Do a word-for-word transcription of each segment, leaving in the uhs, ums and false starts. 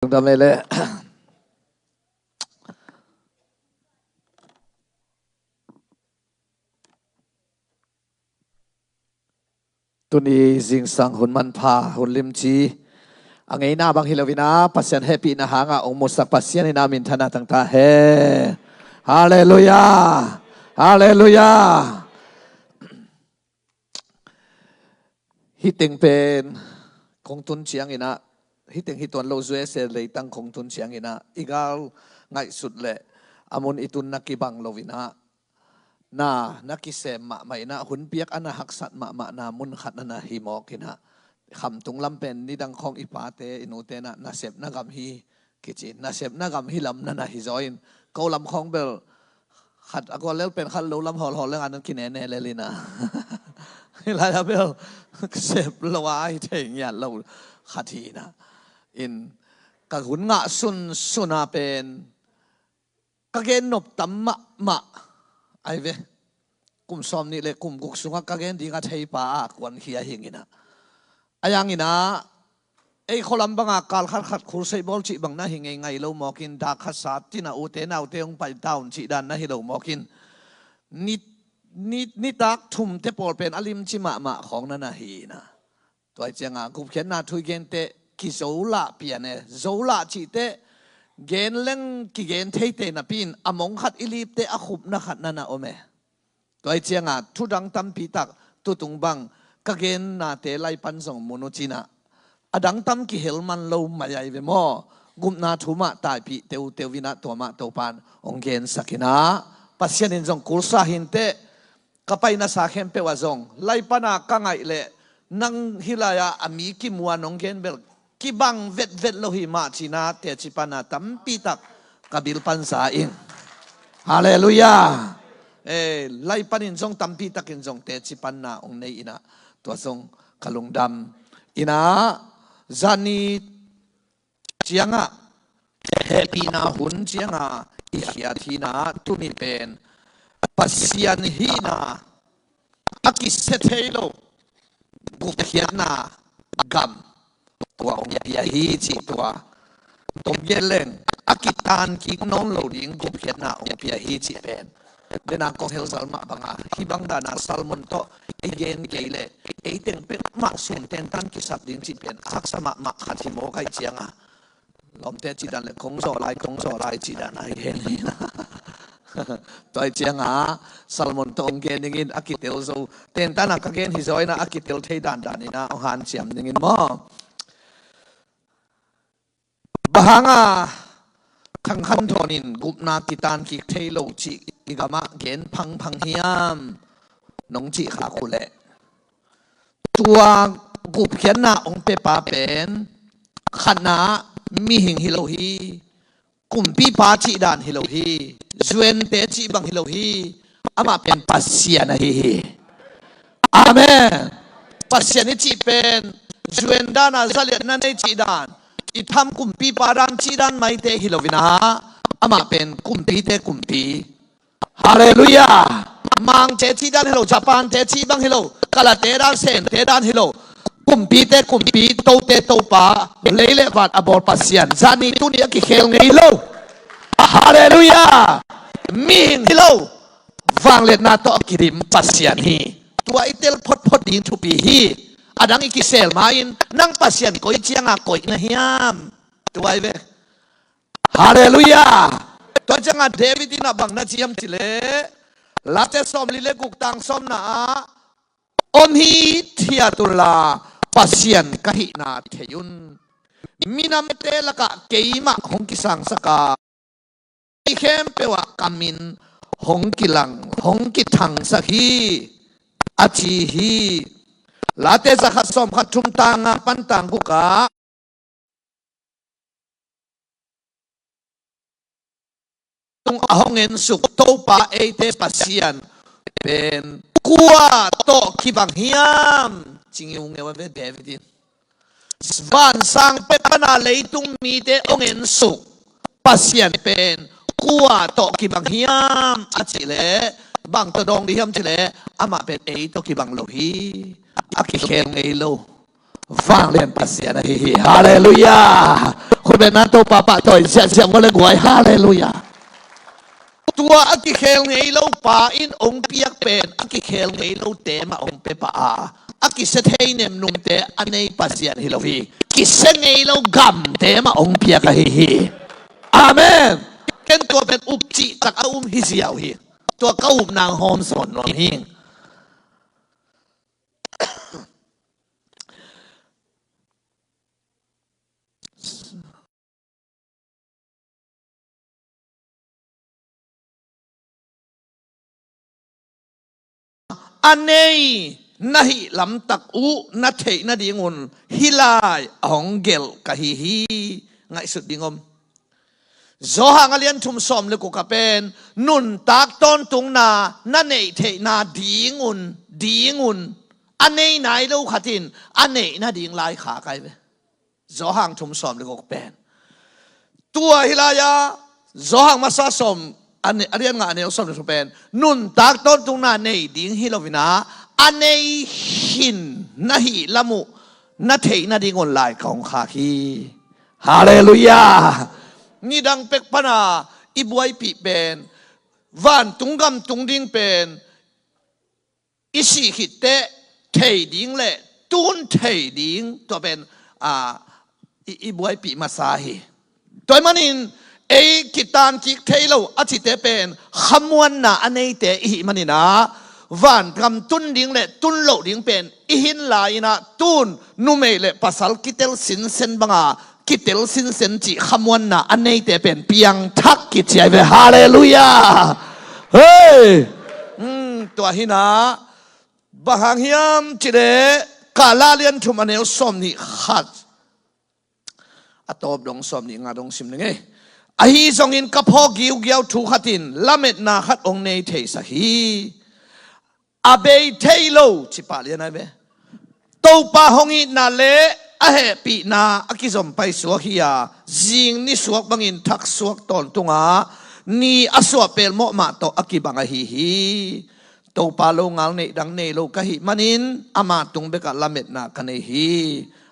Lungdam ei le. Tuni zingsang hun manpha, hun limci a ngeina bang hi lo-in ah, Pasian hehpihna hangah ong musak Pasian in ah minthanna tang ta hen. Halleluiah. Halleluiah. Hih teng pen kong tun ciangin ah, hih teng hi tuan lo, U S A leitang kong tun ciangin ah, i gal ngaihsut leh a mun i tunna kibang lo-in ah, na, na kisem mahmah in ah, hun piak a na haksat mahmah na mun khat na na hi mawk in ah, khamtung lam pen nidang khawng i pate i nute na, nasepna gam hi kici, nasepna gam hi lam na na hi zaw in, ko lam khawng bel khat a gual lel pen khat lo lam hawlhawl leng a nan kinene lel in ah. Hih lai a bel sep lo a hi thei ngiat lo khat hi in ah. In ka hun ngah sunsun a pen ka gen nop tam mahmah ai ve. Kum sawm nih le kum guk sungah ka gen ding a theipa a kuankhia hi ing in ah. A yang in ah, ei khualam banga kal khat khat khulsei bawl cih bang na hi ngeingai lo mawk in, dak khat sa tin ah ute naute hong pai ta un cih dan na hi lo mawk in, ni, ni, nitak thumte pawl pen a limci mahmah khawng na na hi in ah. Tua hi ciangah gupkhiatna thu i gen teh kizo lah pian e, zo lah cih teh gen leng kigen theite napi in a mong khat i lip teh a khupna khat na na om e. Tua hi ciangah thudang tampi tak tutung bang ka gennate lai pan zong mun uh cin ah, a dang tam kihel man lo mai ai ve maw. Gupna thu mah taipih teuteu in ah tua mah Topa'n hong gensak in ah, Pasian in zong kulsa hi inteh. Ka paina sa khempeuh ah zong lai pan a ka ngaih leh nang hih lai-ah a mi kimuan hong gen bel kibang vetvet lo hi mah cin ah, teci panna tampi tak ka bil pan za ing. Halleluiah. Eh, lai panin zong tampi takin zong teci panna hong nei in ah, tua zong ka lungdam in ah, zani ciangah, hehpihna hun ciangah i khiat hi in ah, tuni pen Pasian hihna a kisia thei lo gupkhiatna gam tua hong pia hi cih tua. Tom gen leng a kitan kik nawn lo ding gupkhiatna hong pia hi cih pen. Dena kong helzal mah banga hih bang dana sermon tawh ei gen kei leh ei teng peuhmah sun tentan kisap ding cih pen a haksa mahmah khat hi mawk ahih cianga, lawmte cih dan le kong zawh lai, kong zawh lai cih dan ahi hen. Tua ahih cianga sermon tawh hong gen dingin a kitel zo, tentana ka gen hi zaw in ah a kitel thei dandan in ah hong hanciam dingin maw. Bang hanga Thang Khan Thawn in gupna kitan kik thei lo cih i gamah gen phangphang hiam? Nong cih khak uh leh, tua gupkhiatna hong piapa pen khatna mihing hi lo hi, kumpipa cih dan hi lo hi, zuente cih bang hi lo hi, amah pen Pasian ahi hi. Amen. Pasian i cih pen zuen dana zaliatna nei cih dan, i tham kumpipa dan cih dan maite hi lo in ah, amah pen kumpite kumpi. Halleluiah. Mangte cih dan hi lo, Japante cih bang hi lo, Kalate dan, Sente dan hi lo, kumpite kumpi, tote Topa, lei le van a bawl Pasian, zani tuni a kikhel ngei lo. Halleluiah. Mihing hi lo, vangliatna tawh a kidim Pasian hi. Tua i tel photphot ding thupi hi. A dang i kisel ma-in nang Pasian koi cianga koih na hiam? Tua hi ve. Halleluiah. Tua cianga David in ah bang na ci hiam cih leh, Late sawmli le guk tang sawmna ah, om hithiat unla Pasian ka hihna thei un. Minamte lakah keimah hong kisangsak a, mi khempeuh ah ka min hong kilang, hong kithangsak hi, a ci hi. Late zakhat sawmkhat thum tang nga pan tang guk ah, tung a hong ensuk Topa eite Pasian pen kua tawh kibang hiam? Ci ngeungeu a ve David in. Vansang pek pana leitung mite hong ensuk Pasian pen kua tawh kibang hiam a cih leh, bang tawh dawng dih hiam cih leh, amah pen ei tawh kibang lo hi. A kikhel ngei lo. Vanglian Pasian ahi hi. Halleluiah. Khutbetna Topa pahtawi ziahziah vua le guai. Halleluiah. Tua a kikhel ngei lo pa in hong piak pen a kikhel ngei lote mah hong pia pah a, a kisia thei nemnumte a nei Pasian hi lo hi. Kisia ngei lo gamte mah hong piak ahi hi. Amen. Ken tua pen up cihtak a um hi ziau hi. Tua ka upna hong hawm sawn nuam hi. A nei na hih lamtak uh na theih nadingun hih lai a hong gelh ka hi hi. Ngaihsut ding om. Johan a lian thum sawm le guk ah pen nuntak tawntungna na neih theihna dingun, dingun a nei nai lo khat in a neih nading lai khak ahi ve. Johan thum sawm le guk pen tua hi lai-a, Johan masa sawm a ne-, a lian nga a neu sawm le thum pen nuntak tawntungna nei ding hi lo-in ah, a nei khin na hih lam uh na theih nadingun lai ka hong khak hi. Halleluiah. Nidang pek pana i buaipih pen, vantung gam tung ding pen i sih khit teh thei ding le tun thei ding, tua pen, a, i, i buaipih masa hi. Tua ahih manin ei kitan kik thei lo a cite pen khamuanna a neite i hih manin ah, vangam tun ding le tun loh ding pen i hi lai-in ah, tun numei le pasal kitel sinsen banga kitel sinsen cih khamuanna a neite pen piangthak kici ahi ve. Halleluiah. Hei. Hmm, tua hi-in ah, bang hang hiam cih leh Kala lian thum a neu sawm nih khat, a tawp dong sawm nih nga dong sim ning ei. Ahi zongin ka phawk giugiau thu khat in lametna khat hong nei theisak hi. A bei thei lo, ci pah lian ahi ve. Topa hong itna le a hehpihna a kizom paisuak hi-a, zing nisuak bangin thaksuak tawntung a, ni a suah pelmawh mah tawh a kibang ahi hi. Topa longal neih dang nei lo ka hih manin ama tung bekah lametna ka nei hi.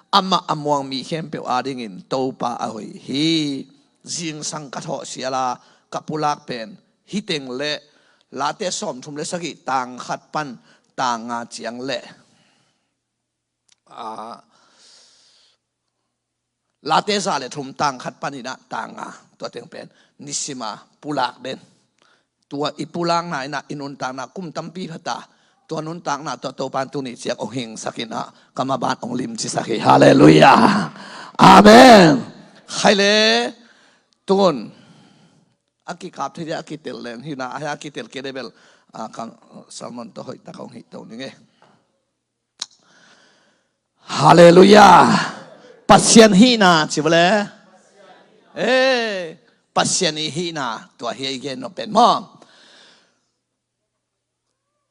Amah a muang mi khempeuh adingin Topa a hoih hi. Zingsang ka thawh sial a, ka pulak pen hih teng le Late sawmthum le sagih tang khat pan tang nga ciang le, a, Late za le thum tang khat panin ah tang nga, tua teng pen nisim a pulak den. Tua i pulakna in ah i nuntakna kum tampi pha ta, tua nuntakna tawh Topa in tuni ciang hong hingsak in ah, ka maban hong limcisak hi. Halleluiah. Amen. Khai le tun a kikap thei dia a kitel leng hi-in ah, a kitel kei leh bel, a, ka sermon tawh hoihtak hong hih to ning ei. Halleluiah. Pasian hihna ci vua le. Eh, Pasian i hihna tua hi a i gen nop pen maw.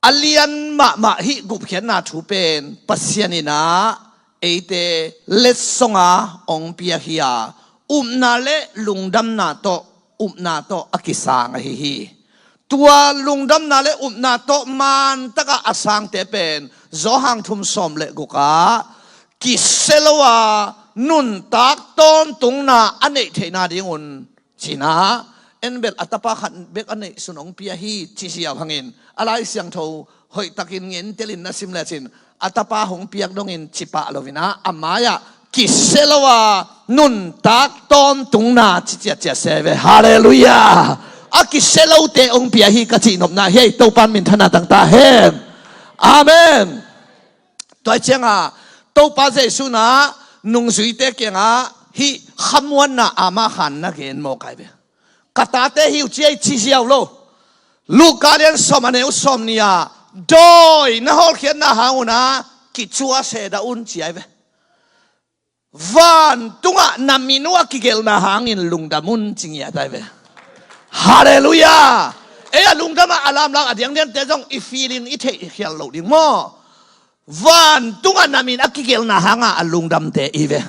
A lian mahmah hih gupkhiatna thu pen Pasian in ah eite letsong a hong piak hi-a, upna le lungdamna tawh, upna tawh a kisang ahi hi. Tua lungdamna le upna tawh mantak a a sangte pen Johan thum sawm le guk ah kisia lo a nuntak tawntungna a neih theihna dingun ci-in ah, en bel a tapa khat bek a neihsun hong pia hi ci ziau hangin, a Lai Siangtho hoihtakin ngentelin na sim lecin, a tapa hong piak dongin ci pah lo-in ah, a mai-ah kisia lo a nuntak tawntungna ci ciatciat se ve. Halleluiah. A kisia lote hong pia hi ka cih nopna hi ei. Topa in minthanna tang ta hen. Amen. Tua ciangin Topa Jesu in ah nungzuite kiangah hih khamuanna ama khan na gen mawk ahi ve. Ka tate hi uh ci ei ci ziau lo. Luka lian sawm a neu sawmnih ah, dawi na hawlkhiatna hang un ah kicua se dah un ci ahi ve. Vantungah na min uh a kigelhna hangin lungdam un ci ngiat ahi ve. Halleluiah. Ei a lungdam a a lamlak a diangdiangte zong i feeling i theihkhial loh ding maw. Vantungah na min a kigelhna hanga a lungdamte i ve.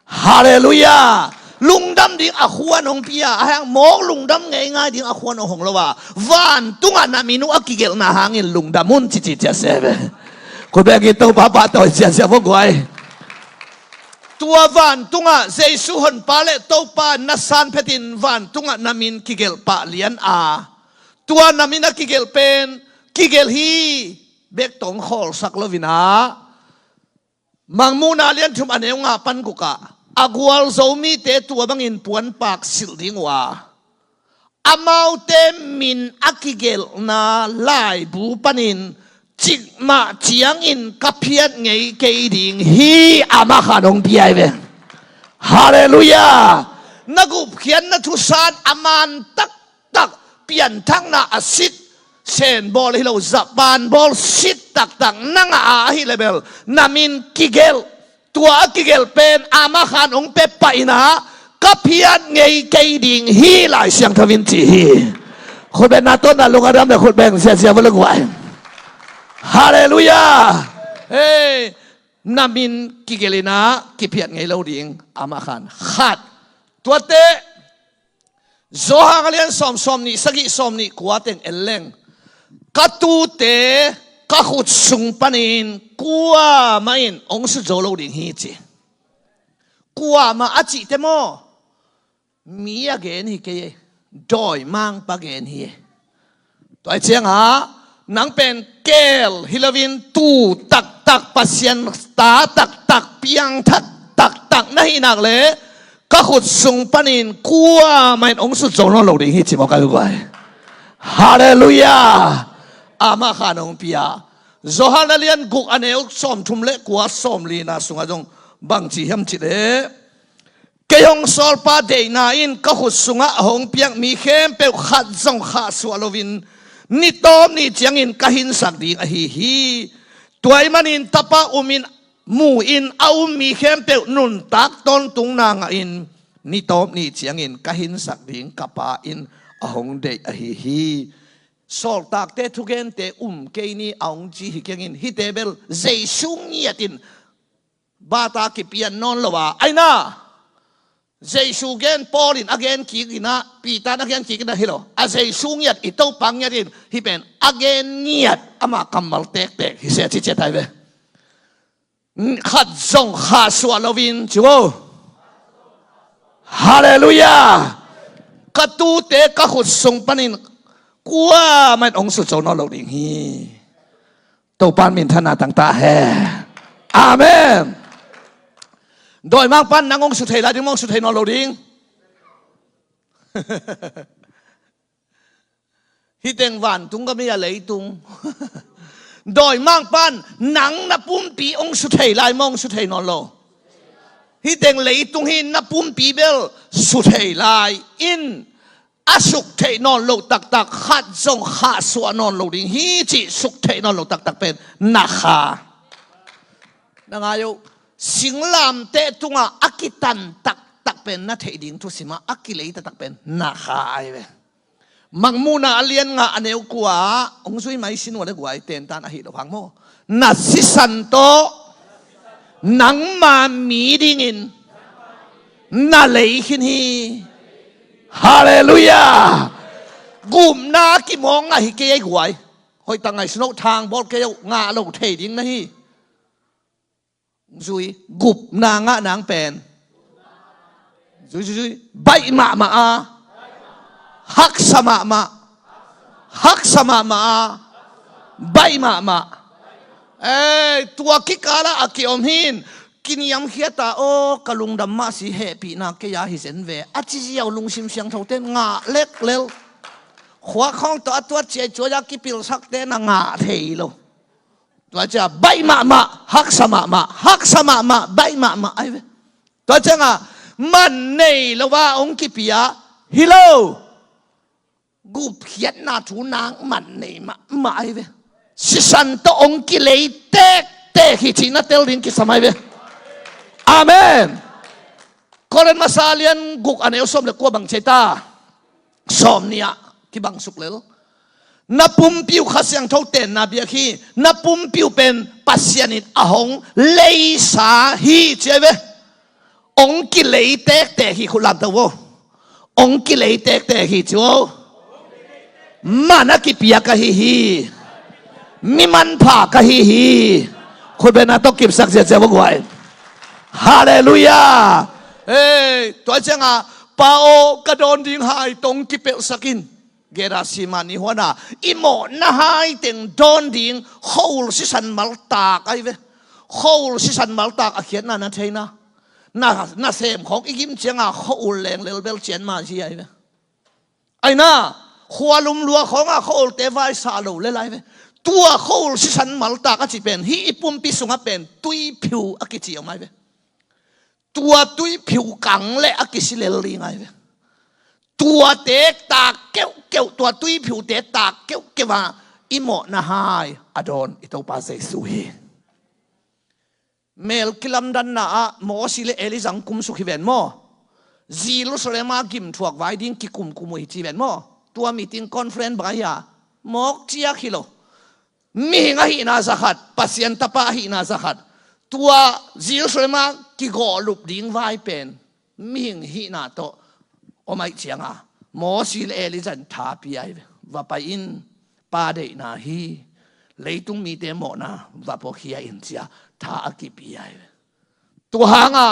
Halleluiah. Lungdam ding a khuan hong pia, a hang mawk lungdam ngeingai ding a khuan hong hong lo a, vantungah na min uh a kigelhna hangin lungdam un ci ciatciat se ve. Khut bengin Topa pahtawi ciatciat vua guai. Tua vantungah Jesu honpa le Topa na sanphetin vantungah na min kigelh pah lian a, tua na min a kigelh pen kigelh hi, bek tawng khawlsak lo-in ah, Mangmuhna lian thum a neu nga pan gukah a gualzo mite tua bangin puanpak silh ding uh a, amaute min a kigelhna laibu panin cikmah ciangin ka phiat ngei kei ding hi, amah khan hong pia hi ve. Halleluiah. Na gupkhiatna thusan a man taktak, pianthakna a sit, Sen bawl hi lo, Japan bawl sit taktak na ngah a, ahih leh bel na min kigelh, tua a kigelh pen amah khan hong pia pah in ah, ka phiat ngei kei ding hi, Lai Siangtho in ci hi. Khutbetna tawh na lung a dam le khutbeng ziazia va lungguai. Halleluiah. Hei, na min kigelh in ah kiphiat ngei lo ding amah khan. Khat. Tuate Johan a lian sawm, sawmnih, sagih, sawmnih, kua teng en leng, ka tuute ka khut sung panin kuamah in hong sut zo lo ding hi, ci. Kuamah a cihte maw, mi a gen hi kei e, dawimangpa gen hi e. Tua hi ciangah nang pen keel hi loin, tuu taktak, Pasian ta taktak, piangthak taktak na hih nak leh ka khut sung panin kuamah in hong sut zo nawn lo ding hi, ci maw ka guai. Halleluiah. Amah khan hong pia. Johan a lian guk a neu sawmthum le kua, sawmlina sungah zong bang ci hiam cih leh, kei hong sawlpa deihna in ka khut sungah a hong piak mi khempeuh khat zong khahsuah loin ni tawp ni ciangin ka hinsak ding ahi hi. Tua ahih manin Tapa um in, mu in a um mi khempeuh nuntak tawntungna ngah in, ni tawp ni ciangin ka hinsak ding ka Pa in a hong deih ahi hi. Sawltakte thugente um kei ni a hong ci hi keng in, hihte bel Jesu ngiat in bata kipian nawn lo a, aina Jesu gen, Paul in a gen kik in ah, Peter in a gen kik in ah hi lo. A Jesu ngiat, i Topa ngiat in, hih pen a gen ngiat, ama kammal tektek hi se, ci ciat hi ve. Khat zong khahsuah loin, ci vo. Halleluiah. Ka tuute ka khut sung panin kuamah in hong sut zo nawn lo ding hi. Topa in minthanna tang ta hen. Amen. Dawimangpa in nang hong sut thei lai ding maw, hong sut thei nawn lo ding? Hih teng vantung ka mi a, leitung. Dawimangpa in nang na pumpi hong sut thei lai maw, hong sut thei nawn lo? Hih teng leitung hi, na pumpi bel sut thei lai in, a suk theih nawn loh taktak khat zong khahsuah nawn lo ding hi, cih suk theih nawn loh taktak pen na kha. Na ngai uh, singlamteh tungah a kitan taktak pen na theih ding thusim ah, a kilei taktak pen na kha ahi ve. Mangmuhna a lian nga a neu kua, hong zui mai sin uh le guai, tentan ahi lo hang maw. Na sisan tawh nangma mi dingin na lei khin hi. Halleluiah. Gupna kimawng ahi kei ei guai. Hoih tak ngaihsun uh, thang bawl kei uh, ngah lo thei ding na hi. Zui, gupna ngah nang pen. Zui, zui, zui. Baih mahmah a. Haksa mahmah. Haksa mahmah a. Baih mahmah. Ei, tua kikala a kiom hin. Kiniamkhiat a, aw, ka lungdam mah si, hehpihna kei a hi zen ve, a ci ziau lungsim siangthote in ngah leklel. Khuak khawng tawh a tuat ciaicuai a kipilsakte in a ngah thei lo. Tua ciang baih mahmah, haksa mahmah, haksa mahmah, baih mahmah ahi ve. Tua ciangah man nei lo a hong kipia hi lo. Gupkhiatna thu nang man nei mahmah ahi ve. Sisan tawh hong kilei tektek hi cih na tel ding kisam ahi ve. Amen. Korin masa lian guk a neu sawm le kua bang ci ta? Sawm nih ah kibang suk lel. Na pumpi uh Kha Siangtho tenna biak hi. Na pumpi uh pen Pasian in a hong leisa hi ci ahi ve. Hong kilei tektek hi, khut lamto vo. Hong kilei tektek hi ci vo. Man a kipia ka hi hi. Mi manpha ka hi hi. Khutbetna tawh kipsak ziazia vo guai. Halleluiah. Hei, tua cianga, Pa aw, ka dawn ding hai tawh hong kipelhsak in. Gethsemane huana i mawhna hai teng dawn ding. Khua-ul sisan maltak ahi ve. Khua-ul sisan maltak a khiatna na theina. Na, na sem khawng i gim cianga khua-ul leng lelbel cian mah ci ahi ve. Aina, khua lum lua khawngah khua-ulte vaisa lo le lai ve. Tua khua-ul sisan maltak a cih pen hih i pumpi sungah pen tuiphiu a kici om ahi ve. Tua tuiphiu kang le a kisi lel ding ahi ve. Tua tektak keuhkeuh, tua tuiphiute tak keuhkeuh a i mawhna hai a dawn i Topa Jesu hi. Mel kilamdanna ah Mosi le Elijah kumsuk hi ven maw? Jerusalem ah gimthuak vai ding kikumkum uh hi ci ven maw? Tua meeting conference bang ahi a? Mawk ciak hi lo. Mihing ahihna zakhat, Pasian tapa ahihna zakhat. Tua Jerusalem ah kigawhlup ding vai pen mihing hihna tawh om aih cianga Mosi le Elijah in tha pia ahi ve. Va pai in, Pa deihna hi. Leitung mite mawhna va puakhia in cia tha a kipia ahi ve. Tua hanga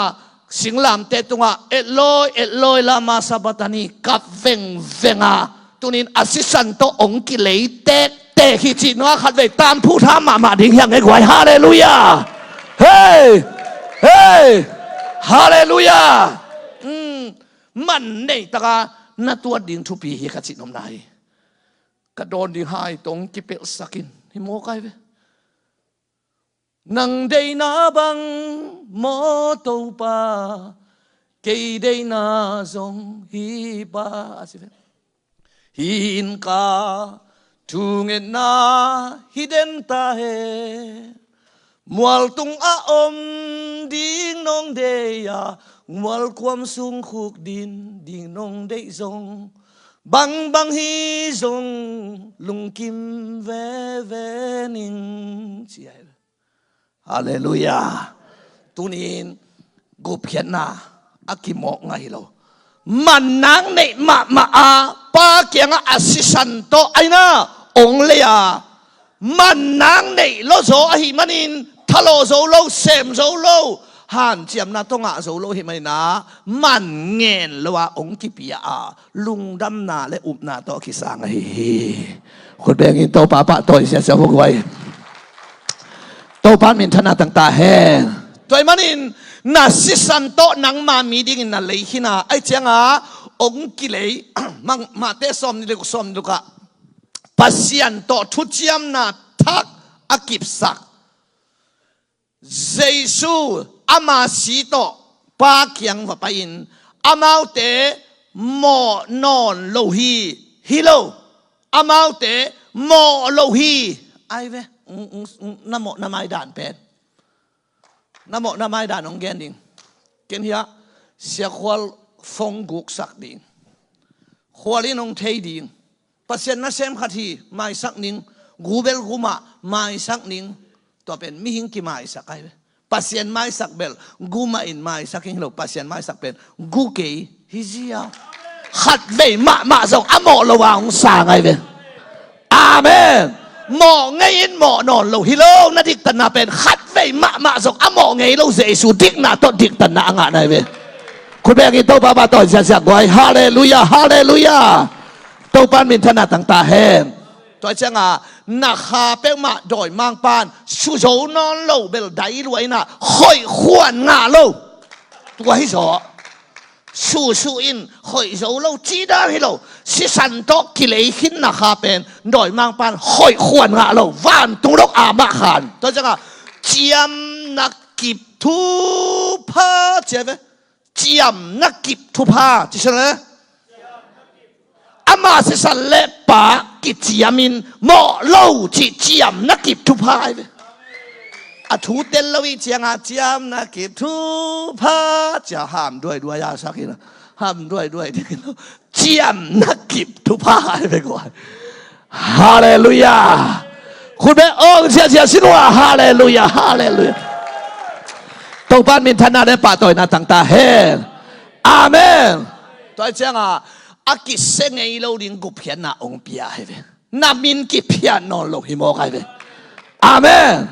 singlamte tungah Eloi, Eloi, lama sabachthani, kap vengveng a, tunin a sisan tawh hong kilei tektek hi cih nua khatvei tamphuh tha mahmah ding hiang e guai. Halleluiah. Hei, hei. Halleluiah. Man neitaka na tuat ding thupi hi ka cih nopna hi. Ka dawn ding hai tawh hong kipelhsak in hi mawk ahi ve. Nang deihna bang maw Topa, kei deihna zong hi pa a ci ve. Hih inn ka thungetna hi den ta hen. Mualtung a om ding nong deih a, mualkuam sung khuk din ding nong deih zong, bangbang hi zong lungkim veve ning ci ahi. Halleluiah. Tunin gupkhiatna a kimawk ngah hi lo. Mannak neih mahmah a Pa kiangah a sisan tawh aina ong lei a, mannak neih lo zaw ahih manin thalawh zo lo, sem zo lo, hanciamna tawh ngah zo lo ahih manin a, man ngen lo a ong kipia a, lungdamna le upna tawh kisang ahi hi. Khut bengin Topa pahtawi siasia huk vai. Topa minthanna tangta hen. Tua ahih manin na sisan tawh nangma mi dingin na lei khin a, aih cianga ong kilei. Mate sawm ni luk, sawm ni luk ah Pasian tawh thuciamna thak a kipsak Jesu, ama si tawh Pa kiang va pai-in amaute mawh nawn lo hi. Hi lo. Amaute mawh lo hi. Ai ve. Na mawh na maidan pen, na mawh na maidan hong gen ding. Ken hiah siakhual fong guksak ding. Khual in hong thei ding. Pasian nasem khat hi, maisak ning. Gu bel gu mah, maisak ning. Tua pen mihing kimaisak ai ve. Pasian maisak bel gu mah in maisak hi lo, Pasian maisak pen gu kei hi ziau. Khatvei mahmah zong a mawh lo a hong sang ai ve. Amen. Mawh ngei in mawh nawn lo hi lo, na diktatna pen khatvei mahmah zong a mawh ngei lo Jesu dikna tawh diktatna a ngah nai ve. Khut bengin Topa pahtawi siasia guai. Halleluiah, halleluiah. Topa minthanna tangta hen. Tua cianga na kha peuhmah dawimangpan su zo nawn lo bel dai lua ina khoih khuan ngah lo. Tua hi zaw. Susu in khoih zo lo, cidan hi lo. Sisan tawh kilei khin na kha pen dawimangpan khoih khuan ngah lo. Vantung dok amah khan. Tua cianga ciamna kip thupha cia ve. Ciamna kip thupha ci sele. Ama sisan le pa kiciamin mawh lo cih ciamna kip thupha ai ve. A thu tel lo ih cianga ciamna kip thupha cia ham duaiduai a sakin ham duaiduai ding lo. Ciamna kip thupha ai ve guai. Halleluiah. Khut beng ong siasia sinua. Halleluiah, halleluiah. Topan minthanna le pahtawina tangta hen. Amen. Tua cianga a kisia ngei lo ding gupkhiatna ong pia hi ve. Na min kiphiat nawn lo hi mawk ai ve. Amen.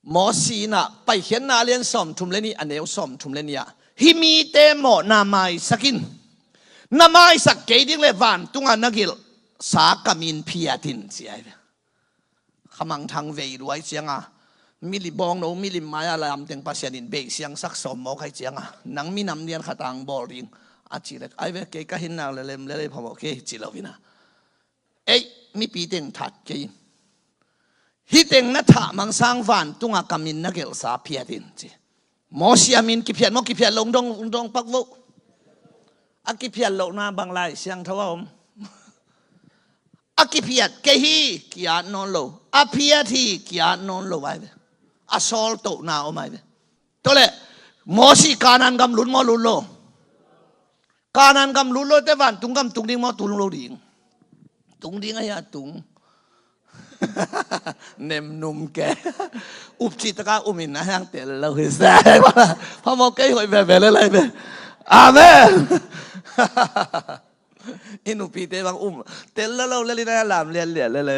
Mosi in ah Paikhiatna a lian sawmthum le nih, a neu sawmthum le nih ah, hih mite mawhna maisak in, na maisak kei ding le vantungah na gelhsa ka min phiat in, ci ahi ve. Khamangthang vei luai cianga, milim bawngno, milim mai-a lamteng Pasian in beisiangsak sawm mawk ahi cianga, nang minam lian khat ang bawl ding a ci lek ahi ve. Kei ka hinnak le lem le lei phamawh kei ci lo in ah, ei, mipi teng that kei in, hih teng na thah mangsang vantungah ka min na gelhsa phiat in, ci. Mosi a min kiphiat maw, kiphiat lo, ung dong, ung dong pak vo. A kiphiat lohna bang Lai Siangtho a om? A kiphiat kei hi, ki-at nawn lo. A phiat hi, ki-at nawn lo ahi ve. A sawltohna om ahi ve. Tua leh Mosi Kanaan gam lut maw, lut lo? Kanaan gam lut lo teh vantung gam tung ding maw, tung lo ding? Tung ding ahi a, tung. Nemnum ke. Up cih taka um in a, hang tel lo hi sa. Phamawh kei, hoih veve le lai ve. Amen. I nupite bang um, tel lo lo le lina, lam lianlian le le.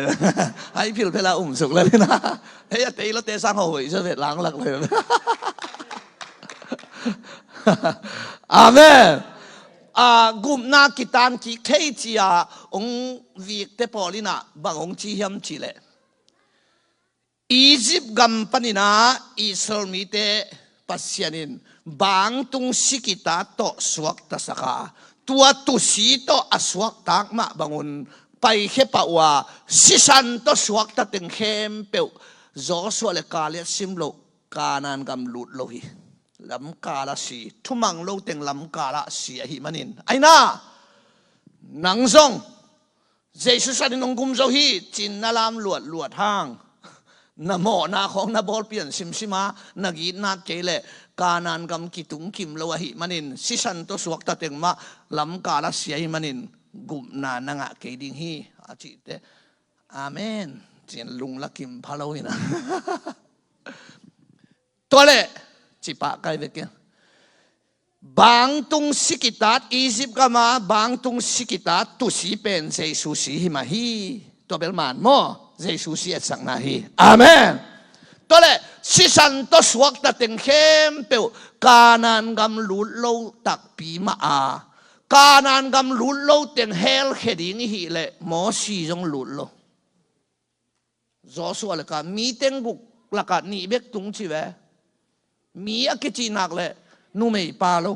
Hai philphel a um suk le lina. Hei a tei lo te sang ho hoih sa ve, lang lak le. Amen. A, gupna kitan kik thei ci-a hong vikte pawl in ah bang hong ci hiam cih leh, Egypt gam panin ah Israel mite Pasian in bangtung sikitat tawh suaktasak a, tua tusi tawh a suaktak mah bangun paikhia pah uh a, sisan tawh suakta teng khempeuh Joshua le Kaleb sim loh Kanaan gam lut lo hi. Lamkal ah si, thumang lo teng lamkal ah si ahih manin, aina, nang zong Jesu san in hong gum zo hi, ci-in na lam luatluat hang, na mawhna khawng na bawl pian simsim a, na gitnat kei leh Kanaan gam kitung kim lo ahih manin, sisan tawh suakta teng mah lamkal ah si ahih manin, gupna na ngah kei ding hi, a cihte. Amen. Ci-in lungla kim pha lo hi na. Tua leh, ci pah kai vek in, bangtung sikitat, Egypt gam a bangtung sikitat tusi pen Jesu si hi mah hi. Tua bel man maw, Jesu si etsakna hi. Amen. Tua leh sisan tawh suakta teng khempeuh Kanaan gam lut lo takpi mah a, Kanaan gam lut lo teng helkhia ding i hih leh Mosi zong lut lo. Joshua le Kaleb, mi teng guk lakah nih bek tung ci ve. Mi a kicih nak leh numei pa lo.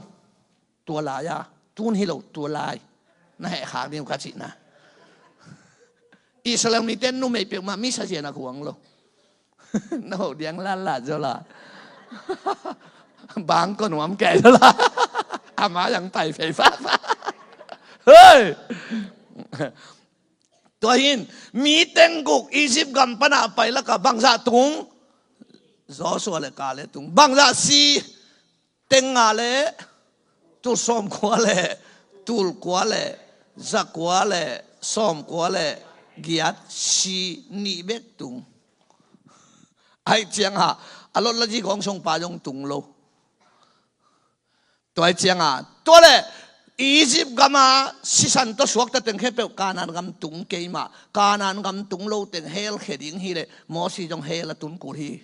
Tua lai-a, tun hi lo, tua lai na hehkhak ding uh ka cihna. Israel mite numei peuhmah mi sazia na kuang lo. Na ho diang lallat zaw la. Bang ko nuam kei zaw la. Ama yang pai fei fa fa. Hei! Tua hi-in, mi teng guk Egypt gam pan a pai lakah bangzah tung? Joshua le Kaleb tung. Bangzah si? Teng nga le, tul sawmkua le, tul kua le, zakua le, sawmkua le giat, si, nih bek tung. Ahih ciangah, a lot la zi kong songpa zong tung lo. Tua ahih ciangah, tua leh Egypt gam a sisan tawh suakta teng khempeuh Kanaan gam tung kei mah, Kanaan gam tung lo teng helkhia ding hi leh Mosi zong hel a tun kul hi.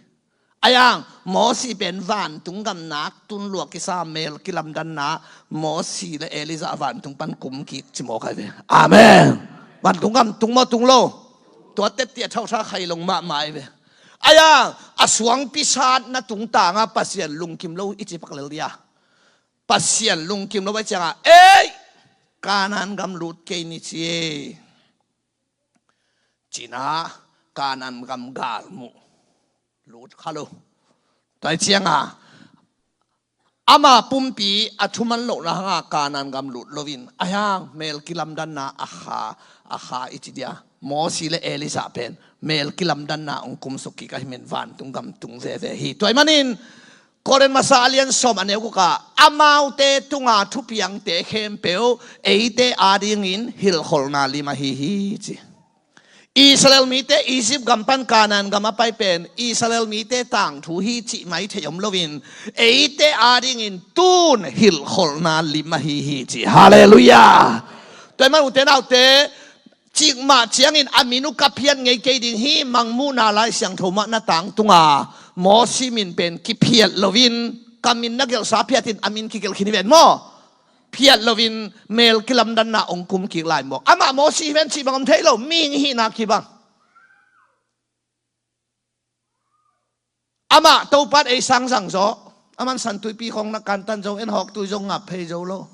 Ahi hang Mosi pen vantung gam nak tun lua kisa, mel kilamdanna, Mosi le Elijah vantung pan kum kik ci mawk ahi ve. Amen. Vantung gam tung maw, tung lo? Tua tette a thausa khailong mahmah ahi ve. Ahi hang a suangpi satna tungtangah Pasian lungkim lo i ci pak lel dia. Pasian lungkim lo ahih ciangah, ei, Kanaan gam lut kei ni ci e, ci-in ah Kanaan gam galmuh lut kha lo. Tua ahih ciangah ama pumpi a thuman lohna hangah Kanaan gam lut loin, ahi hang mel kilamdanna a kha, a kha i ci dia, Mosi le Elijah pen mel kilamdanna hong kumsuk kik ahih manin vantung gam tung veve hi. Tua ahih manin Korin masa a lian sawm, a neu gukah, amaute tunga thupiangte khempeuh eite adingin hilhkholhna lim ahi hi, ci. Israel mite Egypt gam pan Kanaan gam a pai pen Israel mite tangthu hi cih mai thei om loin, eite adingin tun hilhkholhna lim ahi hi, ci. Halleluiah. Tua ahih manin ute naute, Cikmah ciangin a min uh ka phiat ngei kei ding hi. Mangmuhna Lai Siangtho mah na tangtunga Mosi min pen kiphiat loin ka min na gelhsa phiatin a min kigelh khin hi ven maw? Phiat loin mel kilamdanna hong kum kik lai maw? Amah Mosi hi ven cih bang om thei lo, mihing hihna kibang. Amah Topan ei sang zangzaw. Aman santuipi khong na kantan zong en hawktui zong ngap phei zo lo.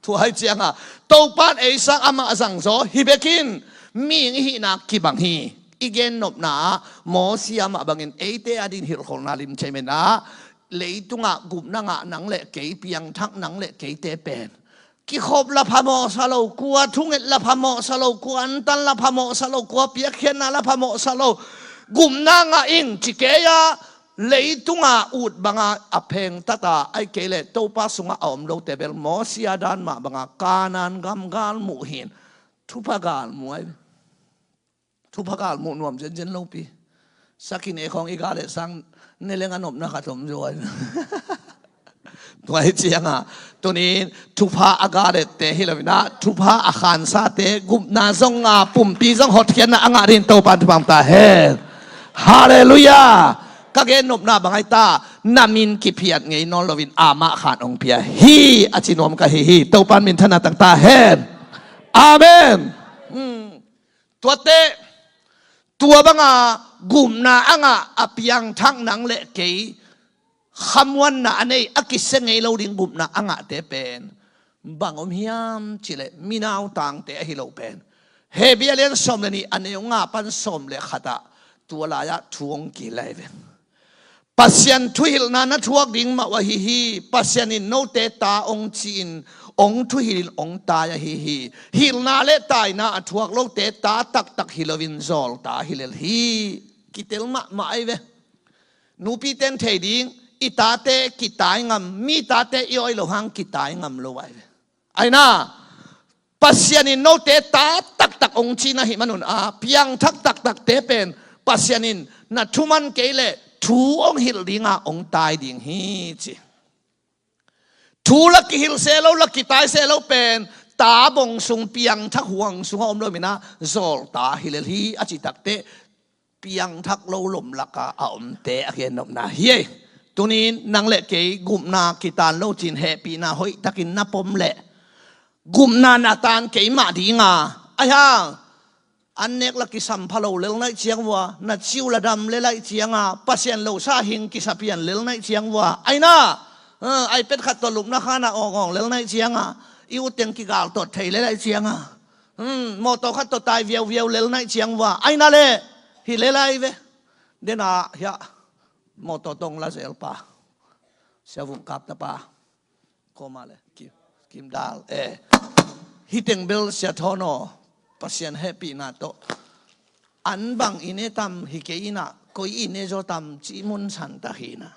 Tua hi cianga Topan ei sang amah zangzaw hi bekin mihing i hihna kibang hi. I gennopna ah Mosi amah bangin eite adin hilhkholhna lim cei menah leitungah gupna ngah nang le kei, piangthak nang le keite pen kikhop la phamawhsa lo, kua thunget la phamawhsa lo, kua antan la phamawhsa lo, kua piakkhiatna la phamawhsa lo. Gupna ngah ing ci kei a, leitunga ut banga a phengtata ai kei le Topa sunga a om lote bel Mosi a dan mah banga Kanan gam galmuh hin thupha galmuh ai. Thupha galmuh nuam zenzen lopi. Sakin e khong i galet sang ne leng a nopna khat om zuai. Tua hi cianga tunin thupha a galette hi loina thupha a khansate gupna zonga pumpi zong hotkhiatna a ngah din Topan thupha ta hen. Halleluiah. Ka gennopna bangai ta, na min kiphiat ngei nawn loin amah khan ong pia hi a ci nuam ka hi hi. Topan minthanna tangta hen. Amen. Tuate tua banga gupna a ngah a piangthak nang le kei khamuanna a nei a kisia ngei lo ding gupna a ngahte pen bang om hiam cileh minautangte ahi lo pen Hebrew lian sawm le nih a neu nga pan sawm le khatah tua lai-ah thu ong kilai ve. Pasian thuhilhna na thuak ding mah uh ahi hi. Pasian in note ta ong ci-in ong thuhilhin ong tai ahi hi. Hilhna le taina a thuak lote ta taktak hi loin zawlta hi lel hi. Kitel mahmah ai ve. Nupiten thei ding i tate kitai ngam, mi tate i awi lo hang kitai ngam lo ai ve. Aina Pasian in note ta taktak ong cina hi manun a piangthak taktakte pen Pasian in na thuman kei le thu ong hilh dinga ong tai ding hi ci. Thu la kihilh se lo la kitai se lo pen ta bong sung piangthak huang sunga om lo mina zawlta hi lel hi a ci takte piangthak lo lom laka a omte a gennopna hi ei. Tunin nang le kei gupna kitan lo cin hehpihna hoih takin na pom le gupna na tan keimah dinga ai hang an nek la kisam pha lo lel naih ciang vua, na ciu la dam lel aih cianga Pasian lo sa hing kisa pian lel naih ciang vua aina ai pet khat tawh lupna khana awngawng lel naih cianga i uteng kigal tawt thei lel aih cianga mawtaw khat tawh tai viauviau lel naih ciang vua aina le hi lel ai ve. Dena hiah mawtaw tong la zel pa, sia vung kap ta pa, koma le kim, kim dal e. Hiteng bel sia thawn aw Pasian hehpihna tawh an bang i ne tam hi kei inah koi i ne zaw tam ci mun san ta hinah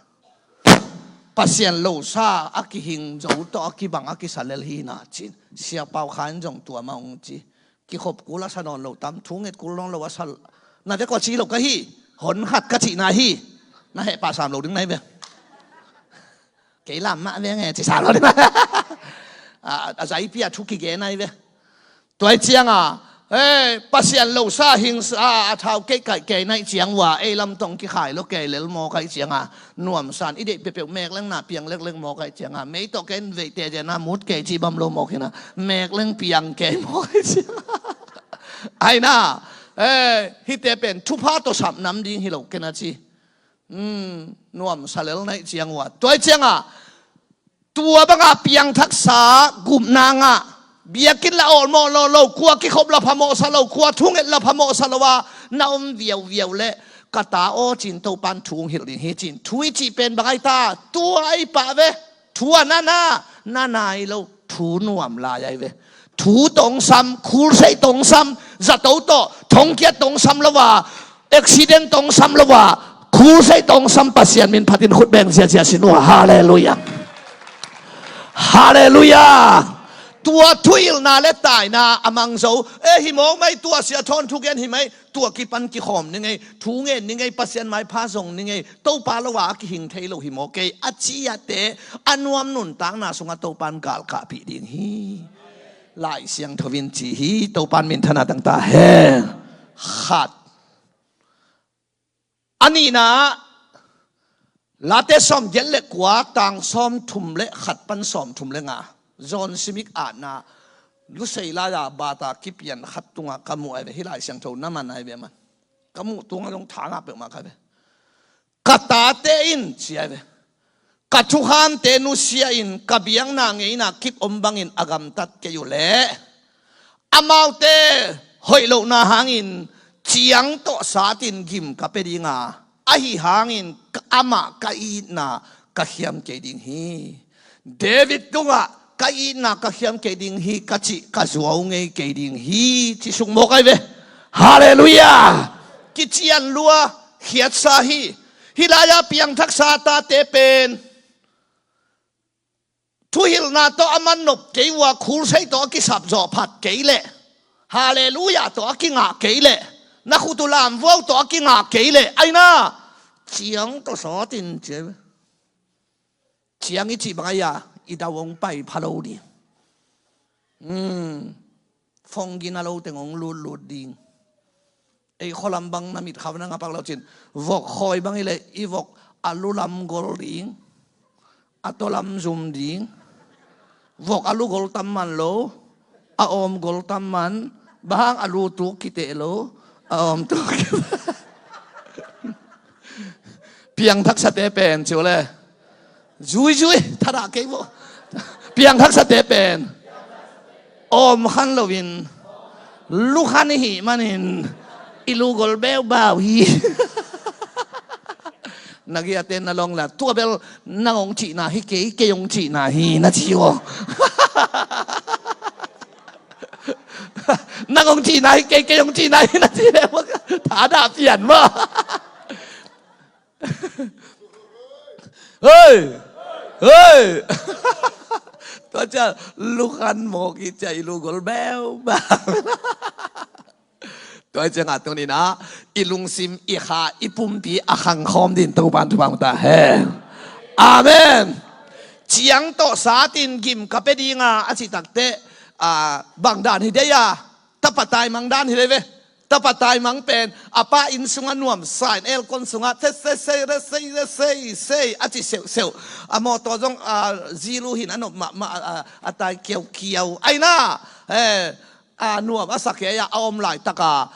Pasian lo sa a kihing zo tawh a kibang a kisa lel hinah cin sia pau khan zong tua ma ung ci. Kikhop kul a sa nawn lo tam thu nget kul nawn lo a sa na vek aw ci lo ka hi. Hon khat ka cihna hi. Na heh pah sam lo ding nai ve. Kei lam mah ve nge ci sam lo ding. A zaipi a thu kigen nai ve. Tuai cianga Pasian lo sa hing sa a thau keih kaih kei naih ciang vua ei lam tong kikhai lo kei lel maw kaih cianga nuamsan i deih pepeuh mekleng na piang lekleng maw kaih cianga mei tawh ken veihte zena mut kei ci bam lo maw kina mekleng piang kei maw kaih cianga aina hite pen thupha tawh sap nam ding hi lo kena ci. Nuam salel naih ciang ua tuai cianga tua banga piangthaksa gupna ngah biakinn la awlmawh lo lo kua kikhop la phamawhsa lo kua thunget la phamawhsa lo a na om viauviau le ka ta aw cin Topan thu hong hilh ding hi cin thu i cih pen bang ai ta tua ai pah ve. Thu a na na na nai lo thu nuam lai ai ve. Thu tong sam khulsei tong sam zato tawh thongkiat tong sam lo a accident tong sam lo a khulsei tong sam Pasian min phatin khut beng ziazia sin uh a halleluia. Halleluia. Tua thuhilhna le taina a mang zo e hi mawk mai tua sia thawn thugen hi mai tua kipan kikhawm ni ngei thu ngen ni ngei Pasian maipha zong ni ngei Topa lo a a kihing thei lo hi mawk kei a ciate a nuam nuntakna sungah Topan galkahpih ding hi. Lai Siangtho in ci hi. Topa'n minthanna tang ta hen. Khat. A nihna, Late sawmgiat le kua, tang sawmthum le khat pan sawmthum le nga. John Smith atna, Lusei lai-a bata kipian khat tungah ka muh ai ve, hih Lai Siangtho na man ai ve man. Ka muh tungah zong tha ngah peuhmah ka ve. Ka tate in, ci ai ve, ka thukham te nusia in, ka biakna ngeina kip om bangin a gamtat kei uh leh, amaute hoih lohna hangin ciang tawh satin gim ka pia ding a, ahi hangin amah ka itna ka khiam kei ding hi. David tungah ka itna ka khiam kei ding hi, ka cih ka zuau ngei kei ding hi, ci suk mawk ai ve. Halleluiah. Kician lua, khiatsa hi. Hih lai-a piangthaksa tate pen thuhilhna tawh a man nop kei uh a, khulsei tawh a kisap zawh phat kei leh, halleluiah tawh a kingah kei leh, na khut uh lamvuau tawh a kingah kei leh, aina, ciang tawh satin, ci ai ve. Ciang i cih bang ai a, i dau hong pai pha lo ding. Phone gina lo teng hong lutlut ding. Ei khualam bang na mit khau na ngapak lo cin, vok khawi bang i leh i vok a lu lam gol ding, a taw lam zum ding. Vok a lu gol tam man lo, a awm gol tam man. Bang hang? A lu tuk kiteh lo, a awm tuk. Piangthaksate pen ci uh le, zuizui, thadah kei vo. Piangthaksate pen awm khan loin, lu khan i hih manin, i lu gol beubau hi. Na giate na long la, tua bel nang hong cihna hi kei, kei hong cihna hi na ci uh. Nang hong cihna hi kei, kei hong cihna hi na ci le, thadah pian maw. Hei! Hei! Tua ciang lu khan mawk i ciang i lu gol beubau. Tua ciangah tuni-in ah i lungsim, i kha, i pumpi a khangkhawm dingin Topa'n thupha hong ta hen. Amen. Ciang tawh satin gim ka pia ding a, a cih takteh, a, bang dan hi dei a, tapa taimang dan hi dei ve. Tapa taimang pen a pa inn sungah nuamsa in, aircon sungah sei sei sei sei sei sei sei a ci seuhseuh. A mawtaw zong, a, zilu hin a nop mahmah, a, a, a tai kiaukiau. Aina, eh, a, nuam a sa kei a, a om laitaka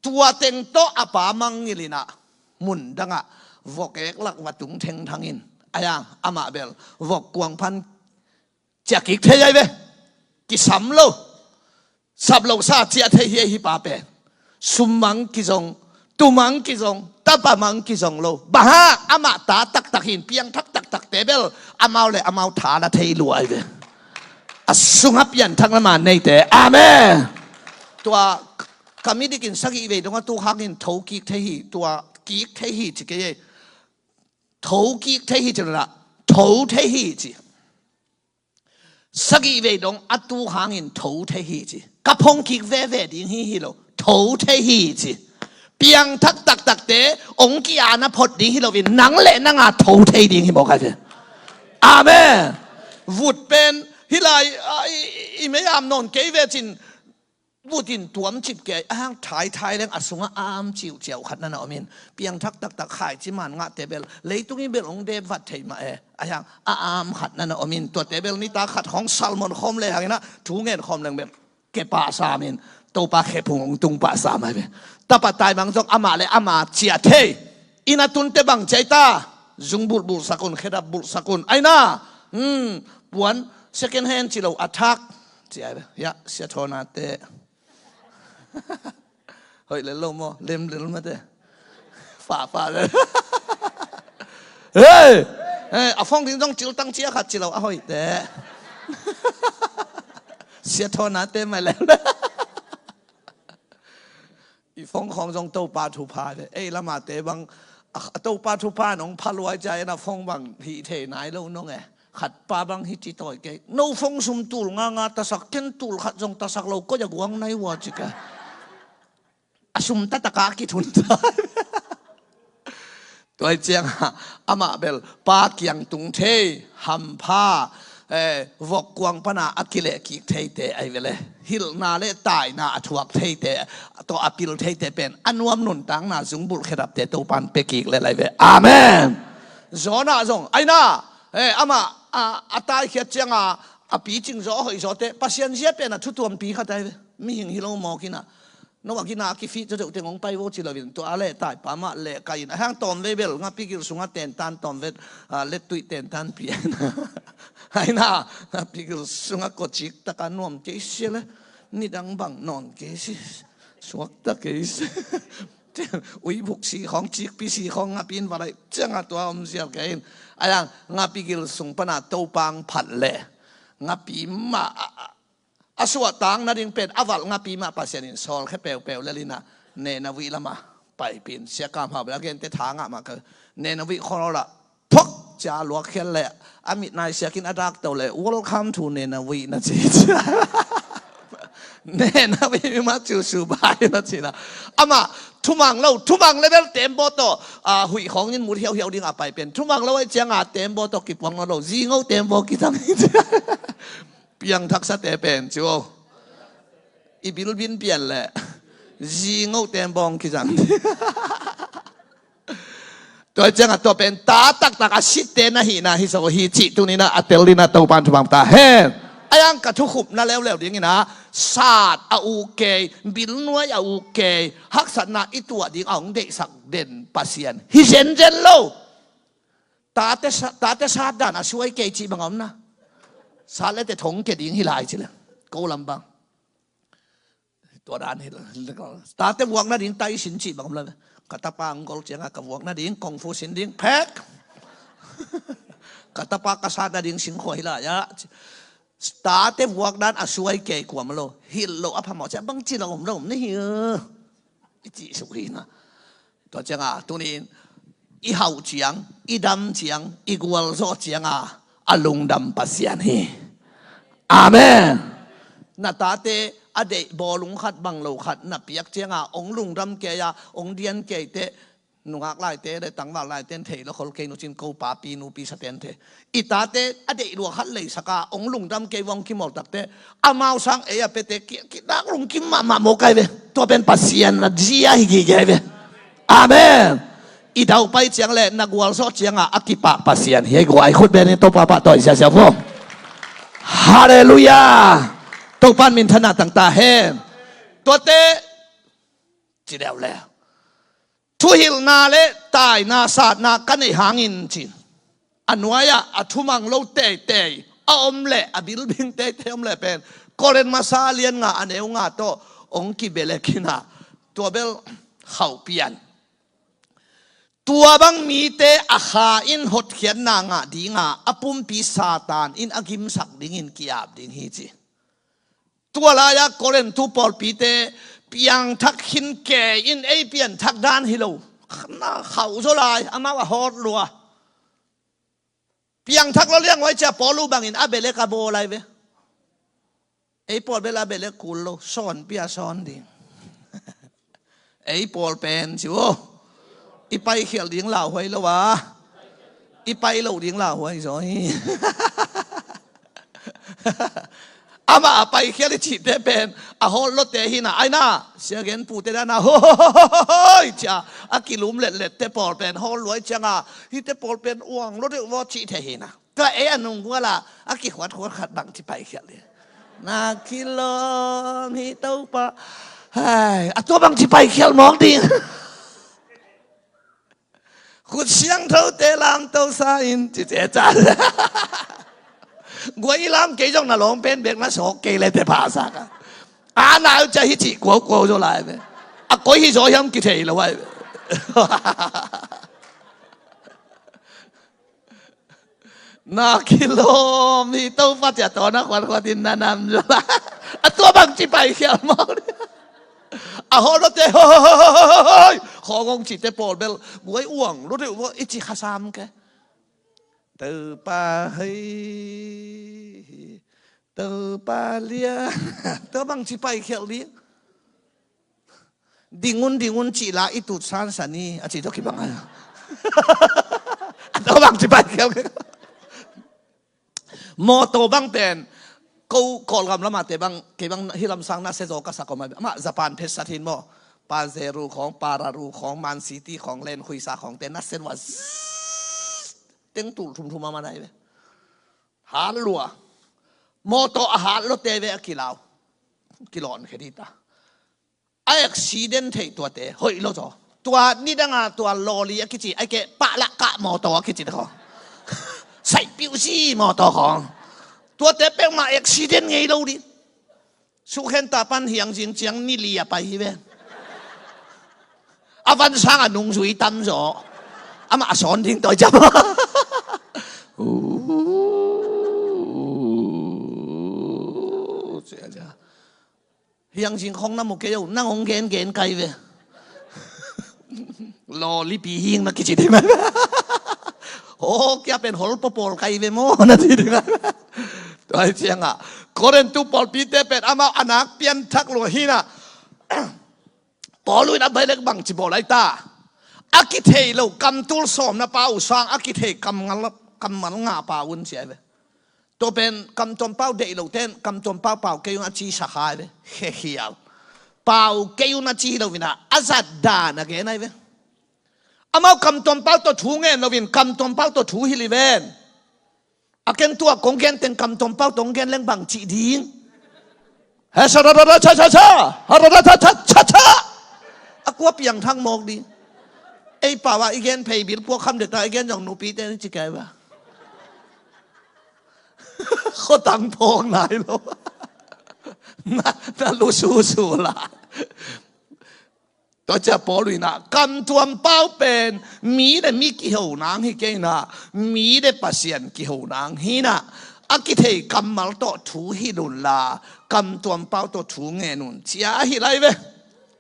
tua teng tawh a pa mangngilh in ah, mun dangah vok eklak va tung thengthang in, a yang amah bel vok kuang phan ciah kik thei ai ve. Kisam lo. Sap lo sa ciah thei hi, hih pa pen. Sum mang kizong, tu mang kizong, tapa mang kizong lo. Bang hang? Amah ta taktak hi in, piangthak taktakte bel amau le amau tha la thei lua ai ve. A sungah pianthak lam a neite. Amen. Tua ka midik in sagih vei dong a tu hangin tho kik thei hi, tua kik thei hi ci kei ei. Tho kik thei hi ci lo la, tho thei hi ci. Sagih vei dong a tu hangin tho thei hi ci. Ka phong kik veve ding hi hi lo, tho thei hi ci. Piangthak taktakte hong ki-ana phot ding hi loin, nang le nang a tho thei ding hi mawk ai ve. Amen. Vut pen hih lai, a, i, i, i mei am nawn kei ve cin, vut in tuam cip kei a, a hang thaithai leng a sungah a am ciuciau khat na na om in, piangthak taktak khaici man ngahte bel leitung in bel hong dep vat thei mah e. A hang a am khat na na om in, tuate bel nitak khat khawng salmon khawm le hang in ah, thu ngen khawm leng bel kepah sam in, Topa khephung hong tung pah sam ai ve. Tapa taimang zong amah le amah ciah thei. Inn a tunte bang ci ai ta? Zung bulhbulh sak un, khedap bulh sak un. Aina, hmm, puan second hand ci lo, a thak ci ai ve. Ya, sia thawnate. Hoih lel lo maw? Lem lel mate. Fah fah lel. Hei! Hei, a phone ding zong ciltang cia khat ci lo, a hoihte. Sia thawnate mai lel. I phone khawng zong Topa thupha ve. Ei lamate bang, a, a Topa thupha nong pha luai cia in a phone bang hih thei nai lo nong e. Khat pa bang hih ci tawi kei. No phone sum tul nga nga tasak, ken tul khat zong tasak lo, koi a guang nai ua ci kei. A sum tataka kithun ta. Tua hi ciangah amah bel pa kiang tung thei, hampha, Eh, vok kuang pana a kileh kik theite ahi vele. Hilhna le taina a thuak theite tawh a pil theite pen a nuam nuntakna zungbulh khedapte Topan pia kik le lai ve. Amen. Jonah zong aina, eh, amah a, a taikhiat cianga a picing zaw a hoih zawte Pasian zia pen a thutuampi khat ahi ve. Mihing hi lo mawk ina. No a gina a kifih cocok teng hong pai vo ci loin tua a leh taipa mah leh kai in a hang tawm vei bel ngapi gil sungah tentan tawm vet, ah, lettuih tentan pian. Aina ngapi gil sungah kawcik taka nuam kei sia le nidang bang nawn kei si suakta kei si. Uibuk si khawng cikpi si khawng ngapi in valai ciangah tua om zial kei in. Ayang ngapi gil sung pana Topang phat leh ngapi mah a, a, a suahtak nading pen a valh ngapi mah Pasian in sawlkhia peupeu lelina Nineveh lama paipin siakam hau bel a gente tha ngah mah ka Nineveh khawng awla phok cia luak khial leh a mit nai siakin a dakto leh welcome to Nineveh na ci cia. Nineveh mi mah ciu subai na cina. Amah thumang lo thumang level tembaw tawh a huih khawngin mut hiauhiau ding a pai pen thumang lo ai cianga tembaw tawh kipuang lo zingo tembaw kicang. Piangthaksate pen cu aw i bilbin pian leh zingo tembawng kizang. Tua ciangah tua pen ta taktak a sitte na hihna hi so hi cih tunina a tel dina Topan thupang ta hen. Ayang ka thukhupna leuleu dingina sat a uk kei bilnuai a uk kei haksatna i tuah ding a hong deihsak den Pasian hi zenzen lo. Tate sa- tate sat dan a suai kei cih bang a omna sat lete thong ke ding hi lai ci le ko lam bang. Tua dan hi lo. Tate vuak nading tai sin cih bang om lo. Ka tapa ang gol cianga ka vuak nading kong fu sin ding phek. Ka tapa ka sat nading sin khua hi lai ah. Tate vuak dan a suai kei kuam lo hilh lo a phamawh ciah bang ci lo om lo om ni hi. I cih suk hi na. Tua cianga tunin i hauh ciang i dam ciang i gualzawh cianga a lungdam Pasian hi. Amen. Na tate a deih bawlung khat bang lo khat na piak cianga ong lungdam kei a ong dian kei teh nungak laite le tangval laite an thei lo khol kei nucin ko papi nupi sate an thei. I tate a deih lua khat leisaka ong lungdam kei vong kimol takte amau sang ei a pete kidak lungkim mahmah mawk ai ve. Tua pen Pasian na zia hi gige ai ve. Amen. I daupai ciang le na gualzawh cianga a kipak Pasian hi ai guai khut benin Topa pah tawi siasia vo. Halleluia. Topan minthanna tangta hen. Tuate ci leuleu thuhilhna le taina satna ka neih hangin cin a nuai-ah a thumang lo teitei a om leh a bilbing teitei om leh pen Korin masa lian nga a neu nga tawh ong kibelekina tua bel khauhpian. Tua bang mite a kha in hotkhiatna ngah dinga a pumpi Satan in a gimsak dingin ki-ap ding hi ci. Tua lai-ah Korintu pawlpite piangthak khin ke in ei pianthak dan hi lo. Na khauh zaw lai amau a hawt lua. Piangthak lo liang huai cia Paulu bangin a belek a bawl lai ve. Ei pawl bel a belek kul lo sawn pia sawn ding. Ei pawl pen ci aw i paikhial ding lauhuai lo a i pai lo ding lauhuai zaw hi. Amah a paikhial i cihte pen a hawl lote hina aina siagen pute dana hoi cia a kilum letlette pawl pen hawl luai cianga hite pawl pen uang lo deuh vaw cih thei hina. Tua ei a nungguala a kikhuatkhuat khat bangci paikhial ding. Na kilawm hi Topa. Hai a tua bangci paikhial mawk ding. Khut siangthote lamto sa in cite ca. Guai i lam kei zong na lawm pen bek na sawk kei le te phasaka a nau cia hi cih kuaukuau zaw lai ve. A koi hi zaw hiam kithei lo ai ve. Na kilawm hi Topa cia tawn a khuatkhuatin na nam zaw lai. A tua bangci paikhial mawk ding. A hawl lote hoi khawng hong cite pawl bel guai uang lo deuh vaw i ci khasam ke. Topa hei Topa lia. Tua bangci paikhial ding. Dingun dingun cih la i tut sansan i a cih tawh kibang a. A tua bangci paikhial ke. Mawtaw bang pen ko Kawlgam lamah te bang, kei bang hih lamsang nasia zaw ka sak om a, amah Japan phet sat hin maw. Pajero khawng, Pararu khawng, Man City khawng, Land Cruiser khawng te nasia lua zzz, teng tul thumthum a man ai ve. Hat lua. Mawtaw a hat lua te ve a kilau. Kilawn khe dita. A accident thei tuate hoih lo zaw. Tua nidanga tua lawli a kici, ai ke pahlak kah mawtaw a kici te khaw. Saihpiuh si mawtaw khawng. Tuate peuhmah accident ngei lo ding. Sukhen ta pan hiang zin ciang ni li a pai hi ve. A vansang a nungzui tam zaw. Amah a sawn ding tawi ciam. Uh, cia, cia. Hiang zing khong na mu kei o, nang hong gen gen kai ve. Law lipi hing na kici ding. Aw, kia pen hol papawl kai ve maw na ci ding. Tua hi ciangah Korintu pawlpite pen amau a nak pianthak lua hinah Paul in a belek bang ci bawl ai ta. A kithei lo kamtul sawmna pau sang a kithei kammal, kammal nga pau un ci ai ve. Tua pen kamtuam pau deih lo ten kamtuam pau pau kei un a ci sakha ai ve. Khekhial. Pau kei un a ci hi lo vinah a zat dan a gen ai ve. Amau kamtuam pau tawh thu ngen lo vin kamtuam pau tawh thu hi li ven. A ken tua kong gen teng kamtuam pau tawh gen leng bang cih ding. He sa ra ra ra cha cha cha. Ha ra ra cha cha cha cha. A kua piangthak mawk ding. Ei pau ah i gen phei bil puak kham dek ta i gen zong nupi te ni ci kai ba. Khotang phawk nai lo. Na, na lu su su la. Tua cia Paul inah kamtuam pau pen mi le mi kiho nang hi kei inah mi le Pasian kiho nang hi inah a kithei kammal tawh thu hi lun la kamtuam pau tawh thu ngen un cia ahi lai ve.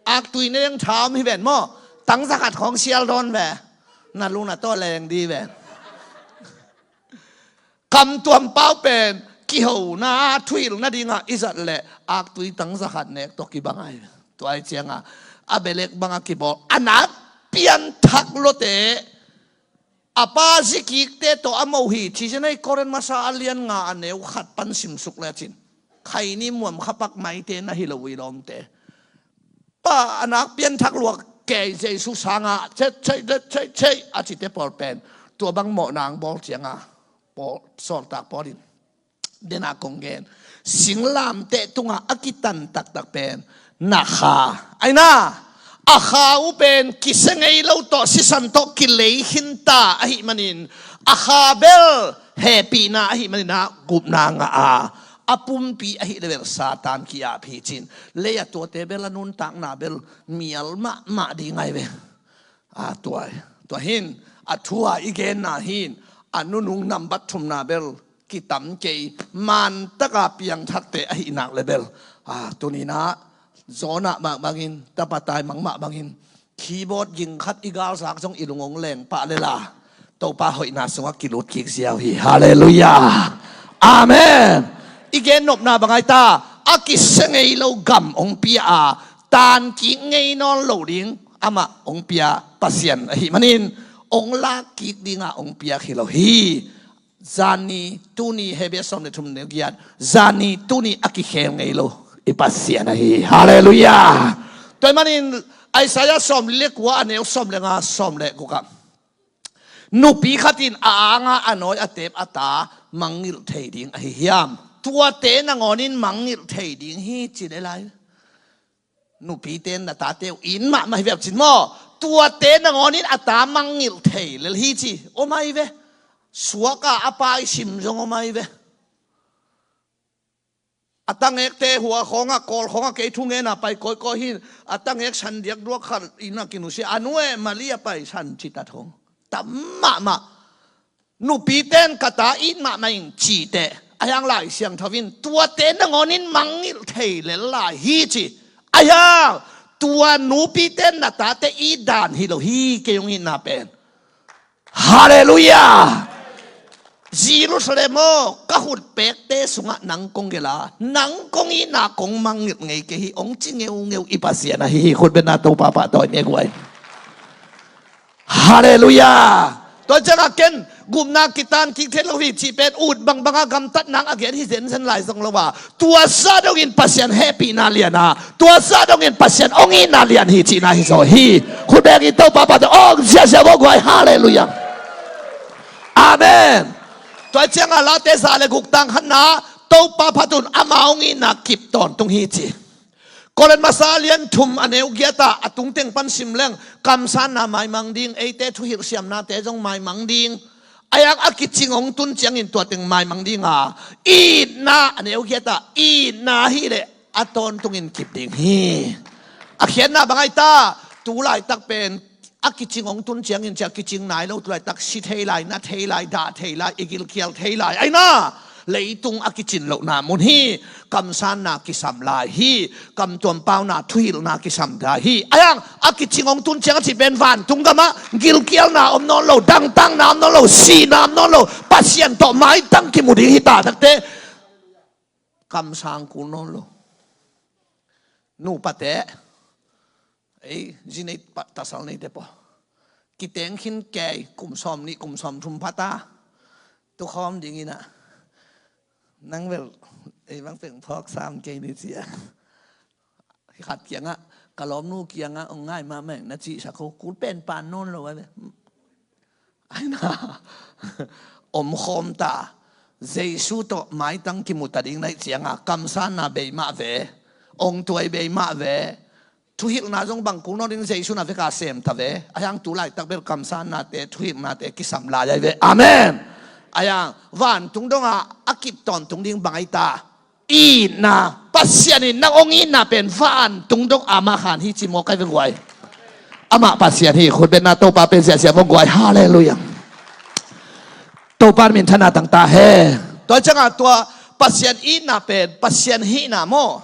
Aktui neng tham hi ven maw? Tangzakhat khawng sial dawn ve. Na luna tawh leng di ven. Kamtuam pau pen kihona thuhilh nadingah i zat leh aktui tangzakhat nek tawh kibang ai. Tua ai ciangah a belek bangah kibawl a nak pianthak lawte a pa zikikte tawh a moh hi. Thisen ei Korin masa a lian nga a neu khat pan simsuk lecin khaini muam khapak maite na hi lo uh i lawmte. Pa a nak pianthak luak kei Jesu sangah chet chei let chei chei a cite pawl pen tua bang mawh nang bawl cianga sawltak pawl in dena kong gen singlamteh tungah a kitan taktak pen na kha aina a kha uh pen kisia ngei lo tawh sisan tawh kilei khinta ahi manin a kha bel hehpihna ahi maninah gupna ngah a a pumpi ahi level Satan ki-ap hi cin. Lei a tuate bel a nuntakna bel mial mahmah ding ai ve. A tua, tua hin a thu a i genna hin a nunung nambat thumna bel kitam kei mantaka piangthakte ahi nak le bel. A tuninah zawnah mahmah bangin tapatai mangmah bangin keyboard ging khat i galsak zong i lungong leng pah lela Topa hoihna sungah kilut kik ziau hi. Halleluiah. Amen. I gen nopna bangai ta a kisia ngei lo gam ong pia a tan kik ngei nawn lo ding amah ong pia Pasian ahi manin ong lak kik dinga ong piak hi lo hi. Zani tuni Hebrew sawm le thum neu giat zani tuni a kikhel ngei lo i Pasian ahi. Halleluiah. Tua manin Isaiah sawm le kua a neu sawm le nga sawm le gukah nupi khatin a anga a nawi a tep a ta mangngilh thei ding ahi hiam? Tuate nangawnin mangngilh thei ding hi ci le lai. Nupite na tate uh in mahmah hi vepcin maw? Tuate nangawnin a ta mangngilh thei lel hi ci om ai ve. Suaka a pai sim zong om ai ve. A tangekte hua khawngah kawl khawngah kei thungena pai kawikawi hin a tangek san diak duak khat ina kinusia a nu e mali a pai san citat hong tam mahmah. Nupiten ka ta it mahmah in cihte a hiang Lai Siangtho in tuate nangawnin mangngilh thei lel lai hi ci. A hiang tua nupiten na tate it dan hi lo hi kei hong itna pen. Halleluiah. Jerusalem aw ka hut pekte sungah nang kong gela nang kong itna kong mangngilh ngei kei hi ong ci ngeungeu i Pasian ahi hi. Khut bena Topa pahtawi mia guai. Halleluiah. Tua ciangah ken gupna kitan kik thei lo hi cih pen ut bangbangah gamtat nang a gen hi zenzen lai zong lo a, tua zah dongin Pasian hehpihna lian a, tua zah dongin Pasian hong itna lian hi cihna hi zaw hi. Khut beng in Topa phat un, hong ziahziah vawguai. Halleluiah. Amen. Tua ciangah Late za le guk tang khatna, Topa phat un, ama hong itna kip tawntung hi ci. Korin masa lian thum a neu giat ah a tungteng pan sim leng, kamsanna maimang ding, eite thuhilh siamnate zong maimang ding. Ahi hang a kicing hong tun ciangin tua teng maimang ding a, itna a neu giat ah itna hi leh a tawntungin kip ding hi. A khiatna bang ahi ta, tu laitak pen a kicing hong tun ciangin cia kicing nai lo, tu laitak si thei lai, na thei lai, dah thei lai, i gilkial thei lai. Ahi na, leitung a kicin lohna mun hi, kamsanna kisam lai hi, kamtuam pauna thuhilhna kisam lai hi. Ahi hang a kicing hong tun ciang a cih pen vantung gamah gilkialna om nawn lo, dangtakna om nawn lo, sihna om nawn lo, Pasian tawh maitang kimu ding hi ta takte kamsang kul nawn lo. Nupate, ei, zi nei pa, tasal neite paw, kiteng khin kei, kum sawm nih, kum sawm thum pha ta, tukhawm dingin ah, nang bel ei bang peng phawk sam kei ni ci a. Khat kiangah, ka lawmnu kiangah hong ngai mahmah ing na cihsak ho, kul pen pan nawn lo a ve. Ahi na, omkhawm ta. Jesu tawh maitang kimu ta ding na hih ciangah kamsanna bei mah ve, ongtuai bei mah ve, thuhilhna zong bang kul nawn ding, Jesu na veka sem ta ve. Ahi hang tu laitak bel kamsannate, thuhilhnate kisam lai ahi ve. Amen. Ahi hang vantung dongah a kip tawntung ding bang ahi ta? Itna. Pasian in nang hong itna pen vantung dong a mah khan hi ci maw, kai vawguai. Amah Pasian hi. Khut beng in Topa pen ziahziah vawguai. Halleluiah. Topa min thanna tang ta hen. Tua ciangah tua Pasian itna pen Pasian hihna maw?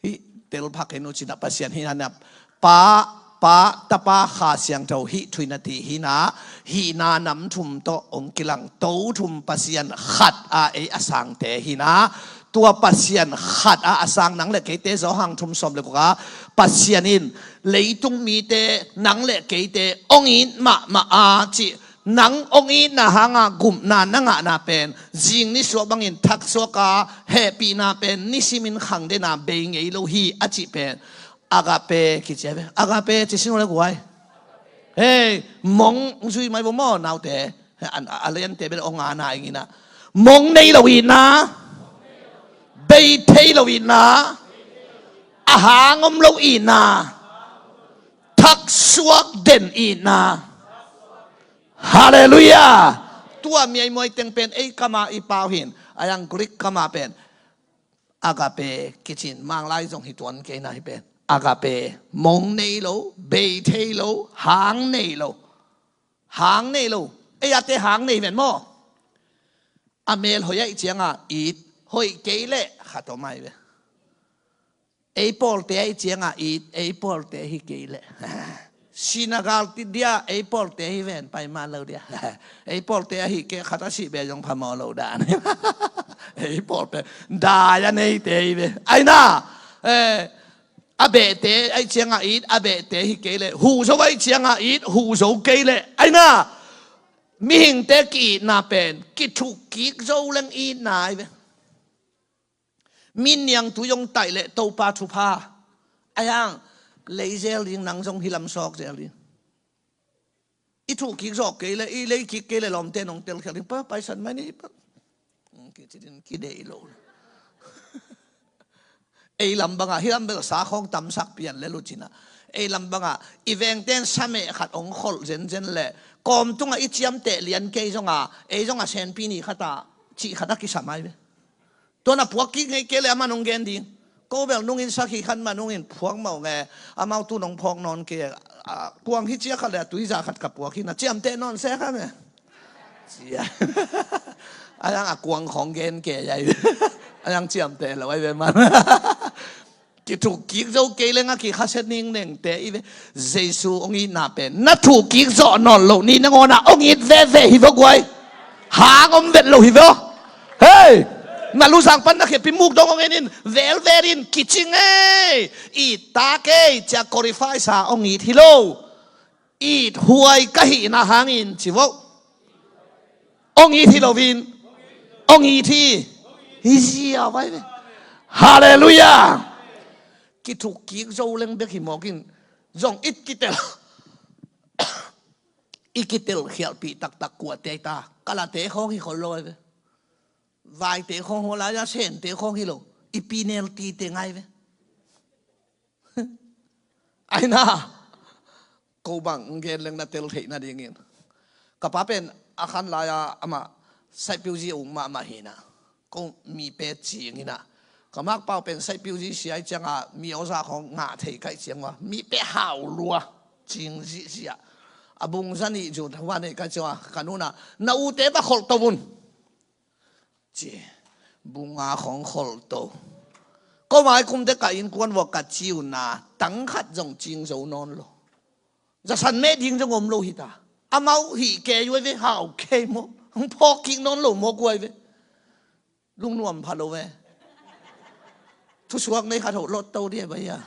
Hih telphak hi nu cin ah, Pasian hihna, Pa, Pa, Tapa, Kha Siangtho hih thu in a ti hi na, hihna nam thum tawh hong kilang, To thum Pasian khat a ei a sangte hi na, tua Pasian khat a a sang nang le keite, Johan thum sawm le guk ah, Pasian in leitung mite nang le keite hong it mahmah a cih, nang hong itna hanga gupna na ngahna pen, zing nisuah bangin thaksuak a, hehpihna pen nisimin khang den a, bei ngei lo hi a cih pen, agape kici a ve. Agape ci sin uh le guai. Hei, mong zui mai bo maw naute? A, a liante bel hong ana ing in ah. Mong nei lo itna, bei thei lo itna, a hang om lo itna, thaksuak den itna. Halleluiah. Tua miaimuai teng pen ei kama i pau hin, a yang Greek kama pen agape kicin, Manglai zong hi tuan kei na hi pen. Agape, mong nei lo, bei thei lo, hang nei lo. Hang nei lo. Ei ate hang nei ven maw? A mel hoih aih cianga it, hoih kei leh khat om ai ve. Ei pawlte aih cianga it, ei pawlte hi kei leh. Sinagal ti dia, ei pawlte hi ven, pai ma lo dia. Ei pawlte ahi kei khat a sih be zong phamawh lo dan. Ei pawlte, dai a neite hi ve. Aina, eh, a behte aih cianga it, a behte hi kei leh. Huhzo aih cianga it, huhzo kei leh. Aina, mihingte ki-itna pen, kithuh kik zo leng itna ahi ve. Min niangtui hong taih leh Topa thupha. Ahi hang, lei zel ding, nang zong hi lam sawk zel ding. I thuh kik zawh kei leh, i lei kik kei leh lawmte nong telkhial ding, pa, paisan mai ni, pa. Kici din kideih lo. Ei lam banga, hi lam bel sa khawng tamsak pian le lucina. Ei lam banga, i vengten sa meh khat hong kholh zenzen leh, kawm tunga i ciamteh lian kei zonga, ei zonga senpi ni khata, cih khata kisam ai ve. Tuana puak kik ngei kei leh amah nong gen ding. Ko bel nungin sakhi khan mah nungin phuak mah ung e. Amau tu nong phawk nawn kei e. A, kuang hi cia khat leh a tuiza khat ka puak hi na ciamteh nawn se khan e. Cia. A yang a kuang khawng gen kei ai ve. A yang ciamteh lo ai ve man. Kithuh kik zo kei leng a kikhasia ningnengte i ve. Jesu hong itna pen na thuh kik zawh nawn loh ni nangawn ah hong it veve hi vawguai. Hang om vet lo hi vaw. Hei, na luzang pan na khepi muk dong hong en in, velvel in, kicing ei, it tak ei, cia qualify sa hong it hi lo. It huai ka hihna hangin ci vo. Ong it hi loin, ong it hi. Hi ziau ai ve. Halleluiah. Kithuk kik zo leng bek hi mawk in, zong it kitel, i kitel khialhpih taktak kuate ta. Kalate khawng hi khol lo ai ve. Vaite khawng haw lai a, Sente khawng hi lo. I pi nel tite ngai ve. Aina, ko bang gen leng na tel theih nadingin. Ka pa pen a khan lai-a amah saihpiuzi ung mahmah hi na. Ko mi pe cing hi na. Ka makpau pen saihpiuzi siai cianga mi awza khawng ngah thei kaih ciang ua. Mi pe hau lua cing zihziah. A bung zanih zun hua nei kaih ciang ua. Ka nuna, na ute va kholh to un. Ci, bunga khawng kholh to. Ko mai kumte ka innkuan vua ka ciuna tang khat zong cing zo nawn lo. Zasan meh ding zong om lo hita. Amau hih kei uai ve, hau kei maw. Hong phawk kik nawn lo maw kuai ve. Lungnuam pha lo ve. Thusuak nei khat hoh lot to dia bai a.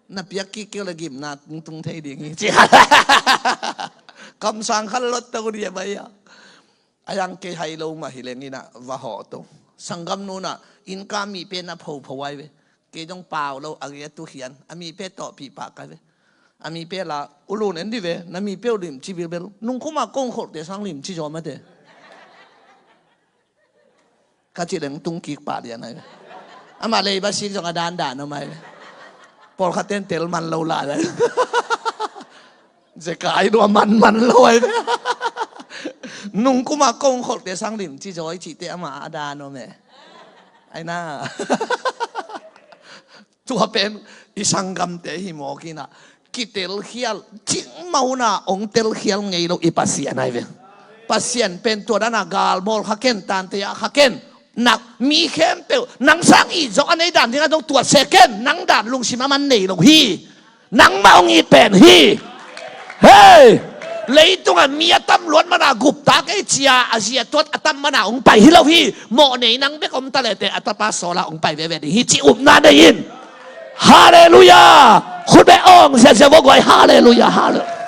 Na piak kik keu le gimna tung thei ding hi ci. Kamsang khat lot to dia bai a. A yang kei hai lo mah hi leng ina va hawh to. Sanggam nuna innka mi pe na phopho ai ve. Kei dong pau lo a ge tu hian a mi pe tawhpih pah kai ve. A mi pe la ulun en di ve, na mi pe u lim ci bilbel. Nungkuma kong kholhte sang lim ci zaw mate. Ka ci leng tung kik pah lian ai ve. Amah lei ba sik zong a dan dan om ai ve. Pawlkhat ten tel man lo lai lai. Zeka ai dua man man lo ai ve. Nungkuma kong kholhte sang lim ci zaw i cihte amah a dan om e. Aina. Tua pen i sanggamte hi mawk ina. Kitelkhial cing mah una ong telkhial ngei lo i Pasian ai ve. Pasian pen tua dana galmawl kha ken, tante ah kha ken. Nak mi khempeuh nang sang i zong a nei dan dinga dong tuat se ken, nang dan lungsim a man nei lo hi. Nangmah ong it pen hi. Hei, leitunga mi a tam luat mana guptak ei cia a zia tuat a tam mana ong pai hi lo hi. Mawh nei nang bek om ta lete a tapa sawla ong pai veve ding hi ci upna nei in. Halleluiah. Khut beh ong ziazia vok guai. Halleluiah. Halleluiah.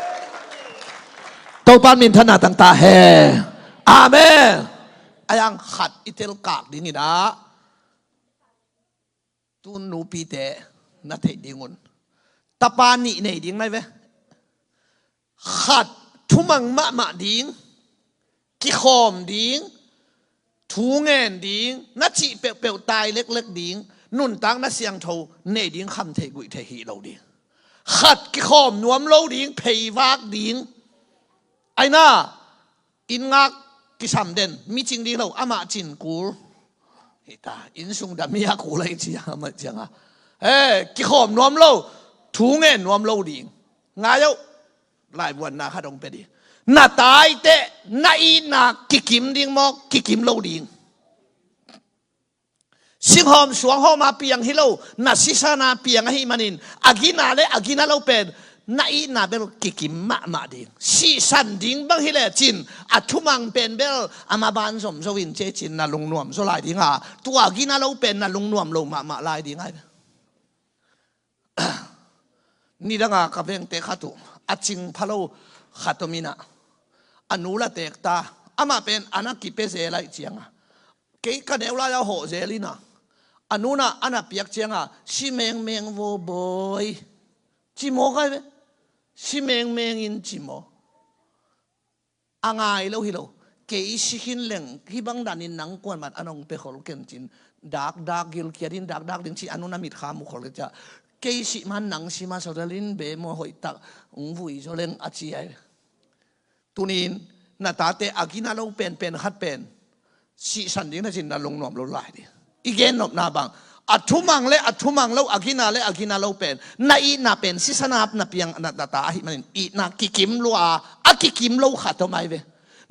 Topa minthanna tangta he. Amen. Ayang khat i telkak ding ina. Tun nupite na theih dingun tapa nih nei ding nai ve. Khat thumang mahmah ding, kikhawm ding, thu ngen ding, na cih peuhpeuh tai leklek ding, nuntak na siangtho nei ding kham theih guih theih hih lo ding. Khat kikhawm nuam lo ding, pheivak ding. Aina, inn ngak kisam den, mi cing ding lo, amah cin kul. Hita, inn sung dam hi a kul a i ci a, amah ciang a. He, kikhawm nuam lo, thu ngen nuam lo ding. Ngai auh, laivuanna khat hong pia ding. Na taite, na itna kikim ding maw, kikim lo ding. Singhawm suanghawma piang hi lo, na sisana piang ahi manin, a gina le a gina lo pen, na itna bel kikim mahmah ding. Sihsan ding bang hi lecin, a thumang pen bel, a maban zomzo in cecin, na lungnuam zo lai ding a, tua gina lo pen, na lungnuam lo mahmah lai ding ai. Nidanga ka vengte khat uh, a cing pha lo khat om ina, a nu la tekta, amah pen, ana kipe zel ai cianga. Kei ka neu lai a hawh zel ina. A nuna ana piak cianga, si mengmeng vo bawi. Ci maw kai ve. Si mengmeng in ci maw. A ngai lo hi lo. Kei si khin leng, hi bang danin nang kuan mat a nong pe khol ken cin. Dakdak gilkiat in dakdak ding ci a nuna mitkham uh khol ken cia. Kei si man nang si ma sa dalin be maw hoih tak. Ung vui zo leng a ci ai. Tunin, na tate a gina lo penpen khat pen. Sihsan ding na cin na lungnuam lo lai ding. I gen nopna bang. A thumang le a thumang lo, a gina le a gina lo pen. Na itna pen, sisanap na piang na, na ta ahi manin. Itna kikim lua, a kikim lo khat om ai ve.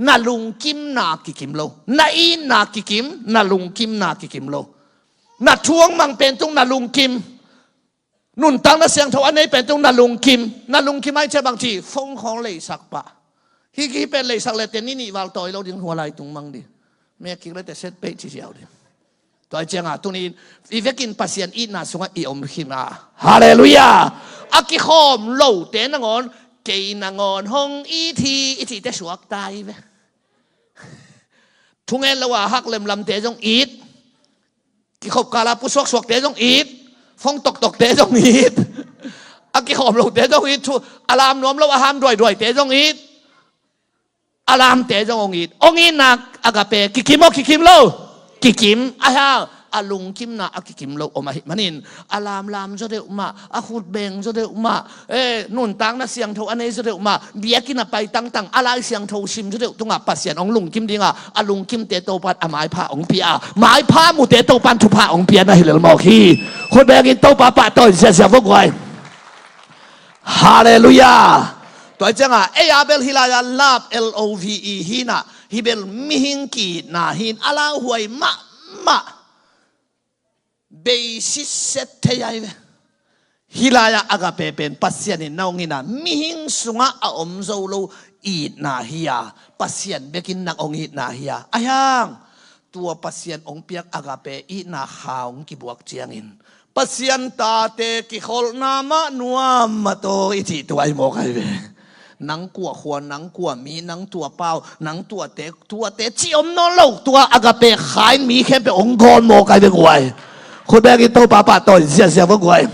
Na lungkimna kikim lo. Na itna kikim, na lungkimna kikim lo. Na thuang mang pen tung na lungkim. Nuntakna siangtho a nei pen tung na lungkim, na lungkim ai cia bang ci, phone khawng leisak pah. Hi ki hi pen leisak le te ni nih val tawi lo ding hua lai tung mang ding. Mek kik le te set peih ci ziau ding. Tua ai cianga tunin, i vekin Pasian itna sungah i om khim a. Halleluiah. A kikhawm lo te nangawn, Kei nangawn hong it hi i cihte suakta hi ve. Thungen lo a hak lemlamte zong it. Kikhop kala pusuaksuakte zong it. Fong toktokte zong it. A kikhawm lote zong it. Thu a lam nuam lo a ham duaiduaite zong it. A lamte zong hong it. Hong itna agape kikim aw kikim lo? Kikim. A hau a lungkimna a kikim lo om ahih manin a lamlam zaw deuh mah, a khutbeng zaw deuh mah, eh, nuntakna siangtho a nei zaw deuh mah, biakinn a pai tangtang a Lai Siangtho sim zaw deuh tungah Pasian hong lungkim dinga a lungkimte Topan a maipha hong pia a, maipha mute Topan thupha hong pia na hi lel mawk hi. Khutbengin Topa pahtawi ziazia vua guai. Halleluiah. Tua ciangah ei a bel hih lai-ah love, L O V E, hinah hih bel mihing ki-itna hin a lauhuai mahmah. Beisit set thei ai ve. Hih lai-ah agape pen Pasian in na hong itna, mihing sungah a om zo lo itna hi-a, Pasian bekin na hong itna hi-a, a hiang tua Pasian hong piak agape itna kha hong kibuak ciangin Pasian tate kikholhna mah nuam mah taw i cih tua i mawk ai ve. Nang kua khua, nang kua mi, nang tua pau, nang tuate, tuate ci om nawn lo, tua agape kha in mi khempeuh hong gawn mawk ai ve guai. Khutbengin Topa pahtawi ziazia vua guai.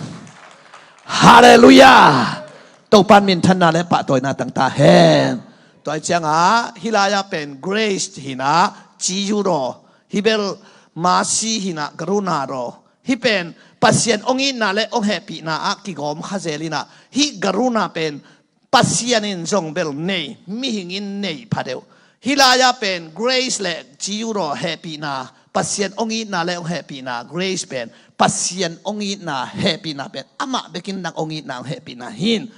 Halleluiah. Topan minthanna le pahtawina tangta hen. Tua ciangah hih lai-ah pen grace hinah ci euro, hih bel mercy hinah garuna ro. Hih pen Pasian hong itna le hong hehpihna ah kigawm kha zel inah hih garuna pen Pasian in zong bel nei, mihing in nei pha deuh. Hih lai-ah pen grace le ci euro hehpihna, Pasian hong itna le hong hehpihna, grace pen Pasian hong itna hehpihna pen amah bekin na hong itna hong hehpihna hin.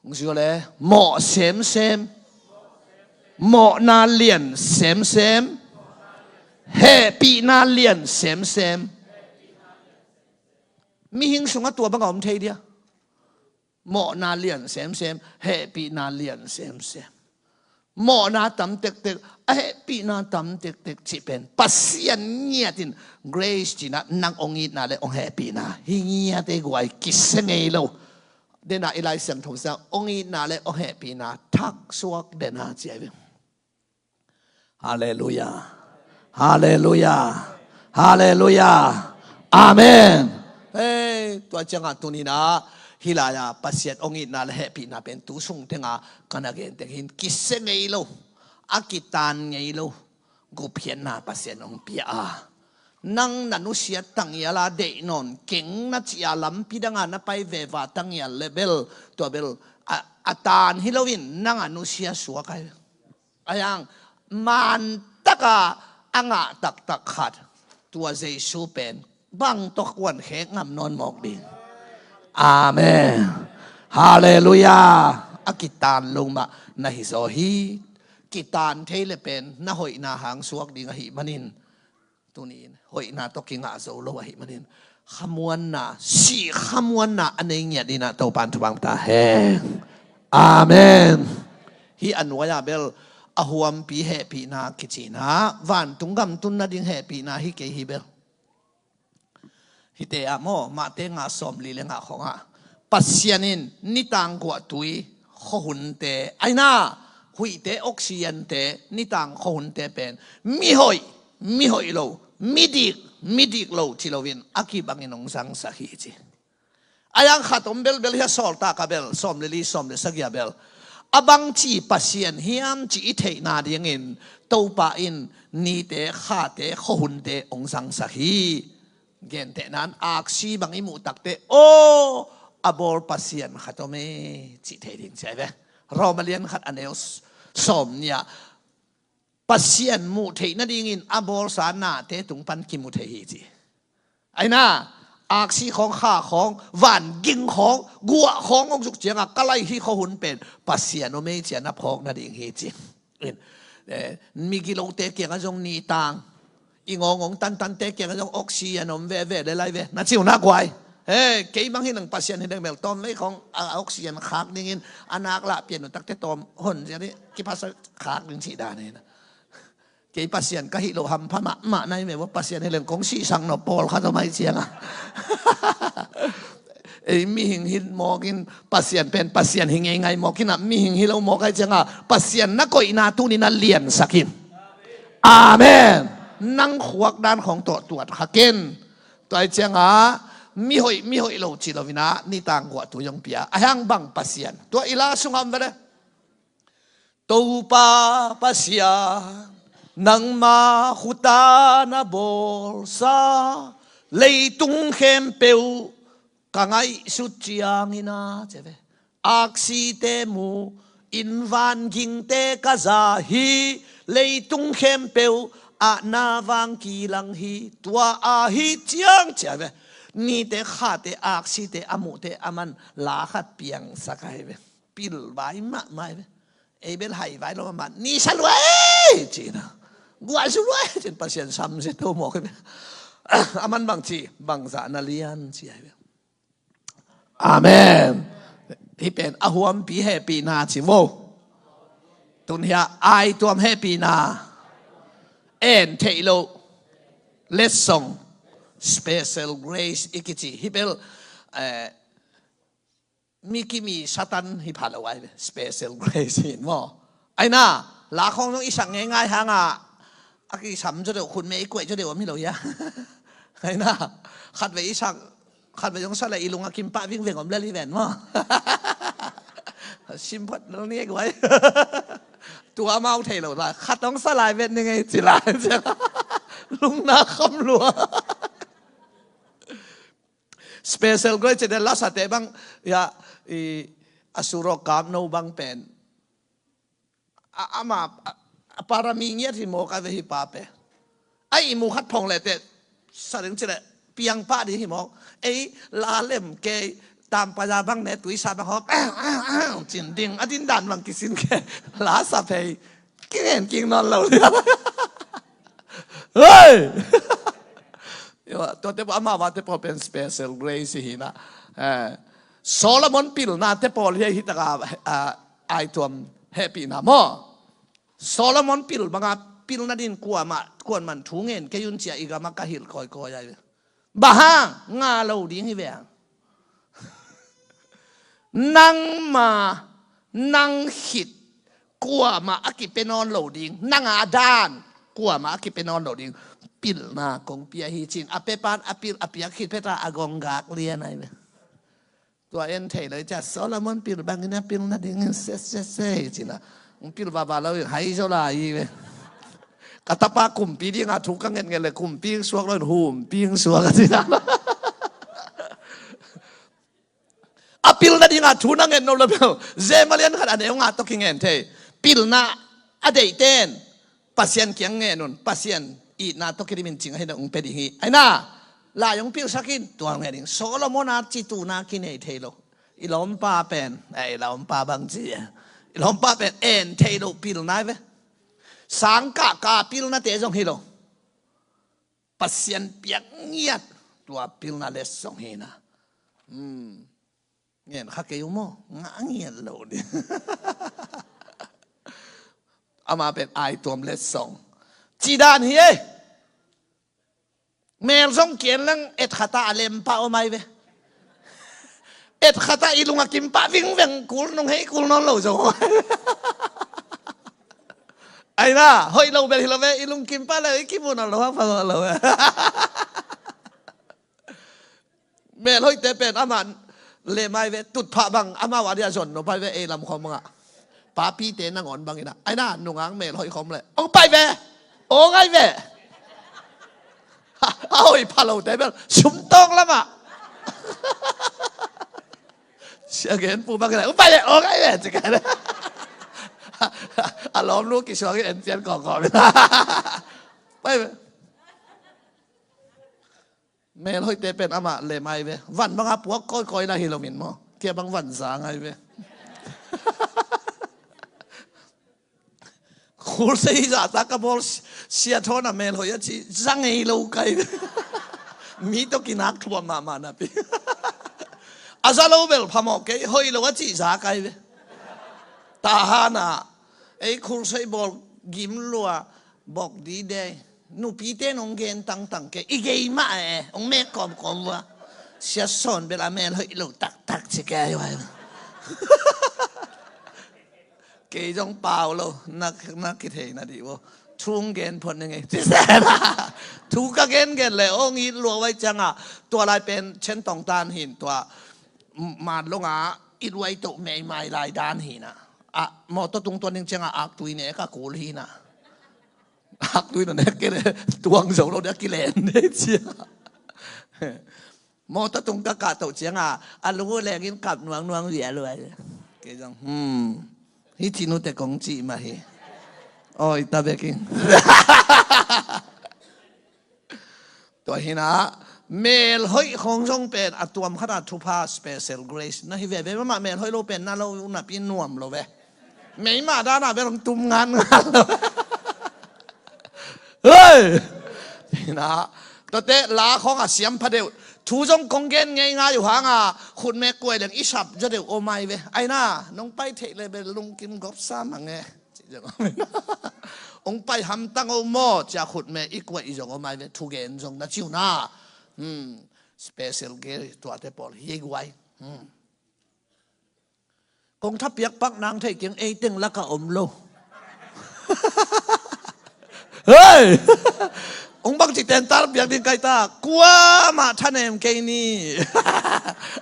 Hong zui le mawh semsem, mawhna lian semsem, hehpihna lian semsem. Mihing sungah tua bangah om thei dia. Mawhna lian semsem, hehpihna lian semsem. Mawhna tam tektek, a hehpihna tam tektek cih pen Pasian ngiat in grace cinah nang hong itna le hong hehpihna hi ngiat ei guai, kisia ngei lo. Denah i Lai Siangtho sang hong itna le hong hehpihna thak suak dena ci ai ve. Halleluiah. Halleluiah. Halleluiah. Amen. Hei, tua ciangah tuninah hih lai-ah Pasian hong itna le hehpihna pen tu sung tengah ka na gen teng hin kisia ngei lo, a kitan ngei lo gupkhiatna Pasian hong pia a, nang na nusiat tangial a deih nawn keng na ci-a lampi danga na pai veva tangial le bel tua bel a, a tan hi loin nang a nusia suak ai. A hiang man taka a ngah taktak khat tua Jesu pen bang tawh kuan khek ngam nawn mawk ding. Amen. Halleluiah. A kitan lo mah na hi zaw hi. Kitan thei le pen na hoihna hang suak ding ahih manin, tuni in hoihna tawh kingah zo lo ahih manin khamuanna, sih khamuanna a nei ngiat dinah Topan thupha ta hen. Amen. Hih a nuai-ah bel a huampi hehpihna kicinah vantung gam tun nading hehpihna hi kei hi bel. Hihte ah maw, Mate nga sawmli le nga khongah Pasian in nitang guahtui khuahunte, aina huihte, oxygente, nitang khuahunte pen mihoih, mihoih lo, midik, midik lo ci loin a kibangin hong zangsak hi ci. A hiang khat om belbel hi a, Sawltak a bel sawm le li, sawm le sagih a bel a bangci Pasian hiam cih i theihna dingin Topa in nite, khate, khuahunte hong zangsak hi. Gentehna in aksi bang i muh takte, aw, a bawl Pasian khat om e cih thei ding ci ai ve. Rom a lian khat a neu sawm nih ah Pasian muh theih nadingin a bawlsa nate tung pan kimu thei hi ci. Aina, aksi khawng, kha khawng, van ging khawng, guah khawng hong zuk cianga ka lai hi khuahun pen Pasian om e ci-a na phawk nading hi ci. In, eh, migilote kiangah zong nitang, i ngawngawng tantante kiangah zong oxygen om veve le lai ve na ciu na guai. He, kei mang hi nang Pasian hi deng bel tawm vei khawng a oxygen khak dingin a nak lah pian uh takte tawm hon zia dih kipasa khak ding cih dan hi na. Kei Pasian ka hih loh hampha mahmah na hi ve ua, Pasian hi leng kong sihsak nop pawlkhat om ai cianga. Ei mihing hi mawk in, Pasian pen Pasian hi ngeingai mawk in ah, mihing hi lo mawk ahih ciangah Pasian na koihna tuni na liansak in. Amen. Nang khuak dan khawng tawh tuat kha ken. Tua ahih ciangah mihoih, mihoih lo ci lo in ah nitang guahtu zong pia. A hiang bang Pasian tua i la sungah om ve le. Topa Pasian, nangma khuta na bawlsa leitung khempeuh ka ngaihsut ciangin a, ci a ve. Aksite mu in, vangingte ka za hi, leitung khempeuh ah na vang kilang hi, tua ahih ciang, ci a ve. Nite khate aksite a muhte a man la khat piangsak ahi ve. Pilvai mahmah ahi ve. Ei bel haivai lo mahmah, ni sa luai ci-in a, guah zu luai ci-in Pasian samsia to mawk hi ve. A man bang ci, bangzah na lian ci ahi ve. Amen. Hih pen a huampi hehpihna ci vo. Tun hiah aituam hehpihna, en theih loh letsong, special grace i kici. Hih bel, eh, mi kimi Satan hi pha lo ahi ve, special grace hi maw. Aina, la khawng zong i sak ngeingai hangah a kisam zaw deuh, khutme i kuaih zaw deuh om hi lo hia? Aina, khatvei i sak, khatvei zong sa le i lung a kim pah vingveng om lel hi ven maw. Sim phot lo ni guai. Tua amau thei lo lai, khat zong sa lai vet ni ngei ci lai. Lungna kham lua. Special grace ci-in lasate bang, ya, i, a surok kamno bang pen. A, ama, a, a parami ngiat hi mawk a ve hi pa pen. A ihmu khat phong le teh, sa ding ci leh, piang pah ding hi mawk. Ei, la lem kei, tam paza bang ne, tuisa bang hawk, cin ding, a din dan bang kisin kei, la sa phei. Kingen king nawn lo liang. Hei! Tuate pawl, amau a te pawl pen special grace hi na. Eh, Solomon pilna te pawl hi a, hi taka, ah, aituam hehpihna maw. Solomon pil banga pilna din kuamah, kuaman thu ngen kei un ci a i gama ka hilh kawikawi ahi ve. Bang hang, ngah lo ding hi ve. Nangma, nang khit, kuamah a kipia nawn lo ding, nang a dan, kuamah a kipia nawn lo ding. Pilna kong pia hi ci-in, a pia pan, a pil, a piak khit phet a, a gong gak lian ahi ve. Tua en thei lo i cia, Solomon pil bangin a pil nadingin se, se, se, ci-in a. Pil vava lo in hai zaw lai hi ve. Ka tapa kumpi dinga thu ka ngetnget le kumpi suak lo in humpi suak a ci-in a. A pilna dinga thu na nget nop le bel, Jeremiah lian khat a neu nga tawh kingen thei. Pilna a deihten Pasian kiang ngen un, Pasian itna tawh kidimin cing ahi na ung pia ding hi. Aina, lai ung pilsak in, tua ngen ding. Solomon a ci tuna kinei thei lo. I lawmpa pen, eh, i lawmpa bang ci, eh. I lawmpa pen en thei lo pilna hi ve. Sangkah ka pilnate zong hi lo. Pasian piak ngiat tua pilna letsong hi na. Hmm. Ngen kha kei uh maw, ngah ngiat lo ding. Ama pen aituam letsong. Ci dan hi ei. Mel zong kian lang et khata a lem pah om ahi ve. Et khata i lung a kim pah vingveng kul nung hei kul nawn lo zong. Aina, hoih lo bel hi lo ve, i lung kim pah le i kimu nawn lo hang pha lo ve. Mel hoihte pen amah lem ahi ve, tutphah bang amau a dia zon nop ahi ve, ei lam khawm bangah. Papite nangawn bangin ah. Aina, nungang mel hoih khawm le. Ong pai ve. Ong ahi ve. A hoih pha lote bel sumtawng lamah. Sia gen pu bangin ah. Ong pai ve. Ong ahi ve. Ci kai le. A lawm lu kisuangin en pian kawkawk. Pai ve. Mel hoihte pen amah lem ahi ve. Van banga puak kawikawi la hi lo min maw. Kia bang van zang ahi ve. Khulsei zahtak ka bawl sia thawn a mel hoih a ci za ngei lo kai ve. Mi tawh kinak thuam mahmah napi. A za lo bel phamawh kei, hoih lo a ci za kai ve. Tahan a, ei khulsei bawl gim lua, bok di dei. Nupite nong gen tangtang kei, i gei mah e, ong mek kawmkawm vua. Sia Sawn bel a mel hoih lo taktak ci kei vai. Kei zong pau lo, na, na kithei na dih vo. Thu hong gen phot ning ei. Thu ka gen gen le hong it lua vai cianga, tua lai pen Chin Tong tan hin tua, man longa it vai toh meimai lai dan hina. A, mawtaw tung tuan ding cianga aktui ne ka kul hina. Aktui na nek kei le, tuang zo lo dia kilen ne cia. Mawtaw tung ka kah toh cianga, a lungu lengin kap nuang nuang zia lua. Kei zong, hmm. Hi cinu te kong cih mah hi. Oi, ta bekin. Tua hina, mel hoih khong zong pen, a tuam khata thupha special grace. Na hi veve mama mel hoih lo pen, na lo napi nuam lo ve. Meima dana bel hong tum ngan ngan lo. Hei! Hina, tate la khong a siam pha deuh. Thu zong kong gen ngei ngai uh hanga, khut me kuai leng i sap za deuh omai ve. Aina, nong pai theih le bel lungkim gop sa mange. Hong pai hamtang o maw, cia khut me i kuai i zong omai ve. Thu gen zong na ciu na. Hmm, special grace tuate pawl hi guai. Hmm. Kong thapiak pak nang thei kiang ei teng laka om lo. Hei! Ong bang ci ten tar piak ding kai ta. Kuamah thanem kei ni.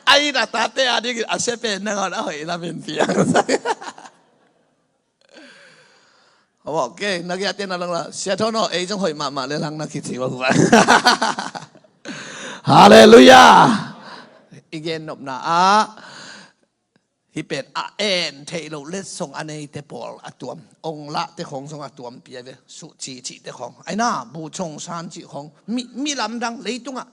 Ai na tate a ding a sia pen nangawn a hoih lamin piang. Awa, okay, na gia ten a lang la. Sia Tho no, ei zong hoih mahmah le lang na kici wa. Hallelujah. I gen nopna a. Hi pen a en theih loh letsong a neite pawl a tuam. Ong lahte khong zong a tuam pia ve. Suh ci cihte khong. Aina, bu chong san cih khong. Mi, mi lamdang leitungah.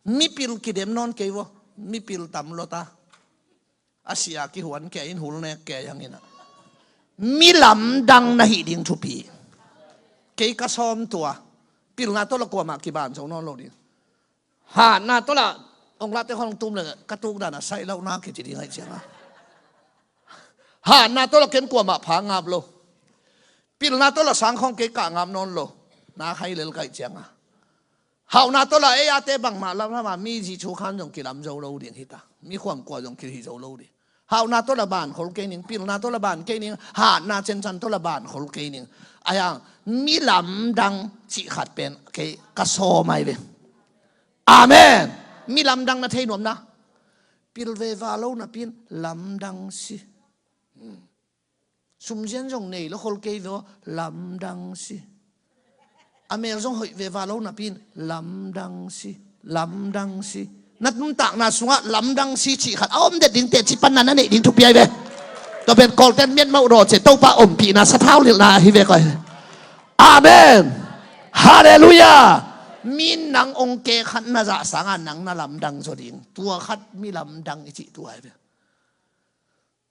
Mipil kidem nawn kei vo. Mipil tam lota. A sia kihuan kei in hul nek kei hangina. Mi lamdang na hih ding thupi. Kei ka sawm tua. Pilna tawh la kuamah kiban zo nawn lo ding. Hatna tawh la, ong lahte khong tum le, ka tuk dana saih lauhna kici ding aih cianga. Hatna tawh la ken kuamah pha ngap lo. Pilna tawh la sang khong kei kah ngap nawn lo. Na khai lel kaih cianga. Hauhna tawh la ei ate bangmah lamlama mi zi chu khan zong kilam zo lo ding hita. Mi khuam kua zong kihi zo lo ding. Hauhna tawh la ban khol kei ning, pilna tawh la ban kei ning, hatna cencan tawh la ban khol kei ning. Ayang, mi lamdang cih khat pen kei ka sawm ai ve. Amen. Mi lamdang na thei nuam na. Pil ve va lo na pin lamdang si. Sumzian zong nei lo khol kei ve aw, lamdang si. A mel zong hoih ve va lo na pin lamdang si. Lamdang si. Na nuntakna sungah lamdang si cih khat a om det ding teci panna na neih ding thupi ai ve. Tua pen Kawlten miat mauh daw ce Topa ompihna sathau lilhna ahi ve koi. Amen. Halleluiah. Mi nang ong ke khat na zah sanga nang na lamdang zaw ding. Tua khat mi lamdang i cih tua ai ve.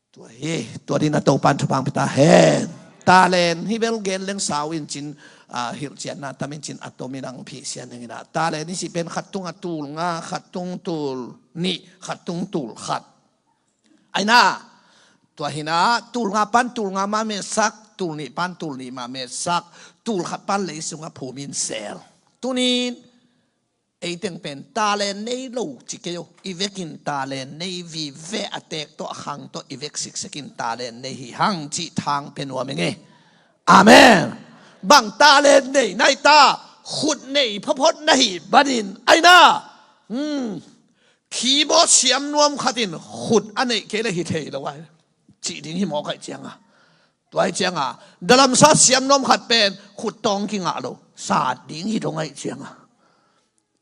Tua hi, tua dina Topan thupha pia ta hen. Talent hi bel gen leng sau in cin, ah, hilhcianna tam in cin a tom in ang phih sian ding ina. Talent hi si pen khat tung a tul nga, khat tung tul nih, khat tung tul khat. Aina, tua hina, tul nga pan tul nga ma metsak, tul nih pan tul nih ma metsak, tul khat pan lei sunga phum in sel. Tunin, ei teng pen talent nei lo ci kei o. I vekin talent nei vive a tek tawh a khang tawh i vek siksekin talent nei hi hang cih thang pe nuam ing e. Amen. Bang talent nei nai ta, khut nei phaphot na hi banin aina. Hmm. Keyboard siam nuam khatin khut a neih kei le hi thei lo ai. Cih ding hi mawk ai cianga. Tua ai cianga. Dalamsa siam nuam khat pen khut tawng kingah lo. Sat ding hi dong ai cianga.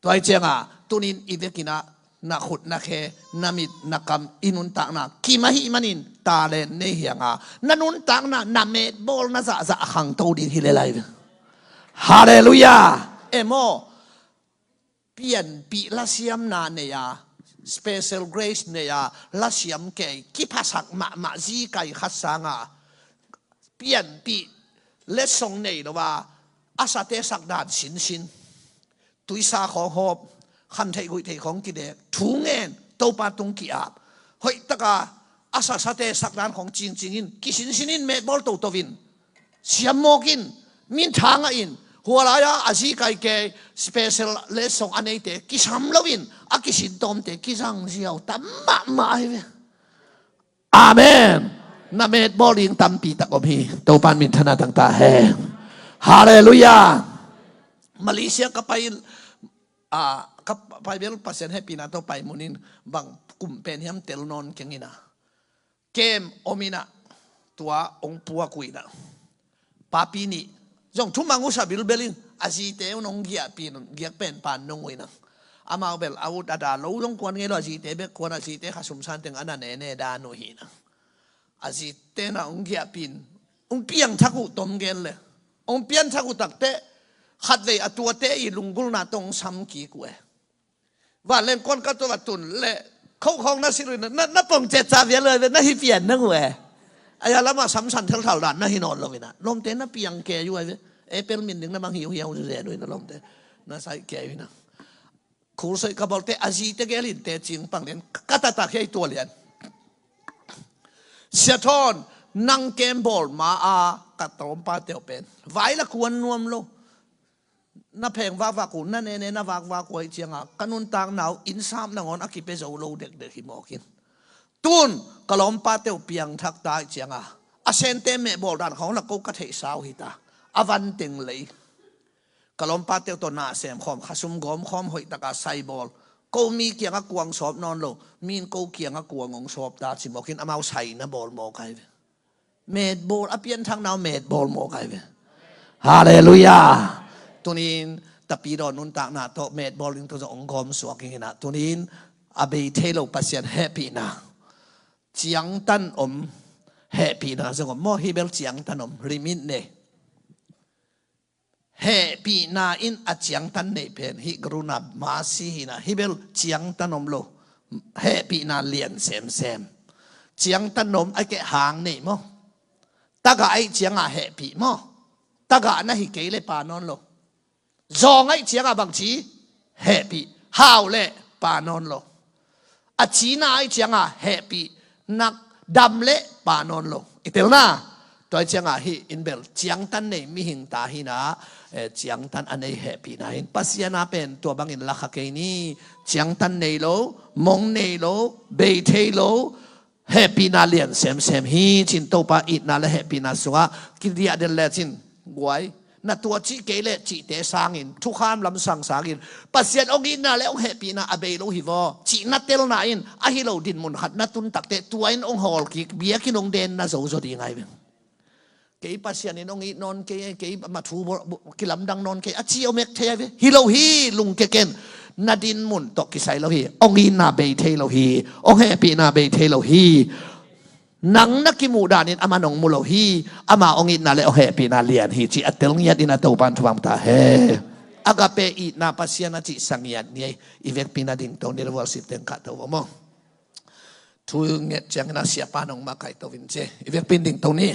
Tua ai cianga. Tunin i vekinah na khut na khe, na mit na kam, i nuntakna kim ahih manin talent nei hianga. Na nuntakna na metbawl na zahzah a khangto ding hi lelai ve. Halleluiah. Emaw. Pianpih lasiamna nei a, special grace nei a, lasiam kei kiphasak mahmah zikai khat sanga pianpih letsong nei lo a, a sate sakdan sinsin, tuisa khawng hawp, khantheih guihtheih khawng kidek, thu ngen, Topa tung ki-ap, hoihtaka a sasate sakdan khawng cingcingin kisinsinin metbawl totoin siam mawkin, min thangah in, Khua lai-ah a zi kai kei special lesson a neite kisam loin a kisintawmte kizang ziau tam mahmah ahi ve. Amen. Na metbawl ding tampi tak om hi. Topan minthanna tang ta hen. Halleluiah. Malaysia ka pai in, ah, ka pai bel Pasian hehpihna tawh pai munin bang kum pen hiam tel nawn keng in a, kem om in a, tua hong puak uh in a, papi nih zong thumang uh sa bilbel in, a zite un hong giahpih in, giak pen pan nong uh in a, amau bel a ut a da lo zong kuan ngei lo, a zite bek kuan, a zite kha sum san teng a na nene dan uh hi in a, a zite na hong giahpih in, hong piangthak uh tom gen le, hong piangthak uh takteh khatvei a tuate i lunggulhna tawh hong sam kik uh e. Vanleng kuan ka tua tun le, khokhawng na silh uh in a, na, na pong cetca vial uh a ve, na hi pian nang uh e. Aia lamah samsan thelthal dan na hi nawn lo in a, lawmte na piang kei uh a ve. Apple min ding na mang hi uh hiau zen uh in a, lawmte na saih kei uh in a. Khulsoih ka bawlte a zite gel in tecing pang lian ka tata khei tua lian. Sia Thawn, nang kem bawl ma a ka tawmpa teuh pen vai la kuan nuam lo. Na pheng vakvak uh, na nene na vakvak uh ahih cianga ka nuntakna uh innsap nangawn a kipia zo lo dekdek hi mawk in. Tun ka lawmpa teuh piangthak ta ahih cianga a sente mehbawl dan khawng la ko ka theihsa uh hi ta. A van teng lei. Ka lawmpa teuh tawh na sem khawm, khasum gawm khawm, hoih taka sai bawl. Ko mi kiangah kuang sawp nawn lo, mi in ko kiangah kuang hong sawp ta ci mawk in amau sai na bawl mawk ahi ve. Metbawl a pianthakna uh metbawl mawk ahi ve. Halleluiah. Tunin tapidaw nuntakna tawh metbawl ding tawh zong hong gawm suak ing in a, tunin a bei thei lo Pasian hehpihna, ciangtan om hehpihna zong om maw? Hih bel ciangtan om, limit nei. Hehpihna in a ciangtan neih pen hih gruna masi hi in a, hih bel ciangtan om lo, hehpihna lian semsem. Ciangtan om a keh hang neih maw? Tagah ahih ciangah hehpih maw? Tagah na hi kei le pa nawn lo. Zawng ahih ciangah bangci hehpih, hau le pa nawn lo. A cina ahih ciangah hehpih, nak dam le pa nawn lo. I telna, tua ahih ciangah hih in bel ciangtan nei mihing ta hi in a, eh, ciangtan a nei hehpihna in Pasian a pen tua bangin lakha kei ni. Ciangtan nei lo, mong nei lo, bei thei lo, hehpihna lian semsem hi cin, Topa itna le hehpihna sungah kidiah den le cin guai. Na tua cih kei le cihte sangin, thukham lamsang sangin, Pasian hong itna le hong hehpihna a bei lo hi vaw cih na telna in, ahi lo dinmun khat na tun takteh tua in hong hawl kik, biakinn hong den na zozo ding ahi ve. Kei Pasian in hong it nawn kei, kei ma thu kilamdang nawn kei a ci om ek thei ahi ve. Hi lo hi, lungkia ken. Na dinmun tawh kisai lo hi. Hong itna bei thei lo hi. Hong hehpihna bei thei lo hi. Nang na kimuh danin amah nong mu lo hi. Ama hong itna le hong hehpihna lian hi ci a tel ngiat in a Topan thupha ta hen. Agape itna Pasian a cih sa ngiat ni ei. I vekpi na dingto ni, worship teng kahto vo maw? Thu nget ciangin a siapa nong makaihto vin ci. I vekpi dingto ni.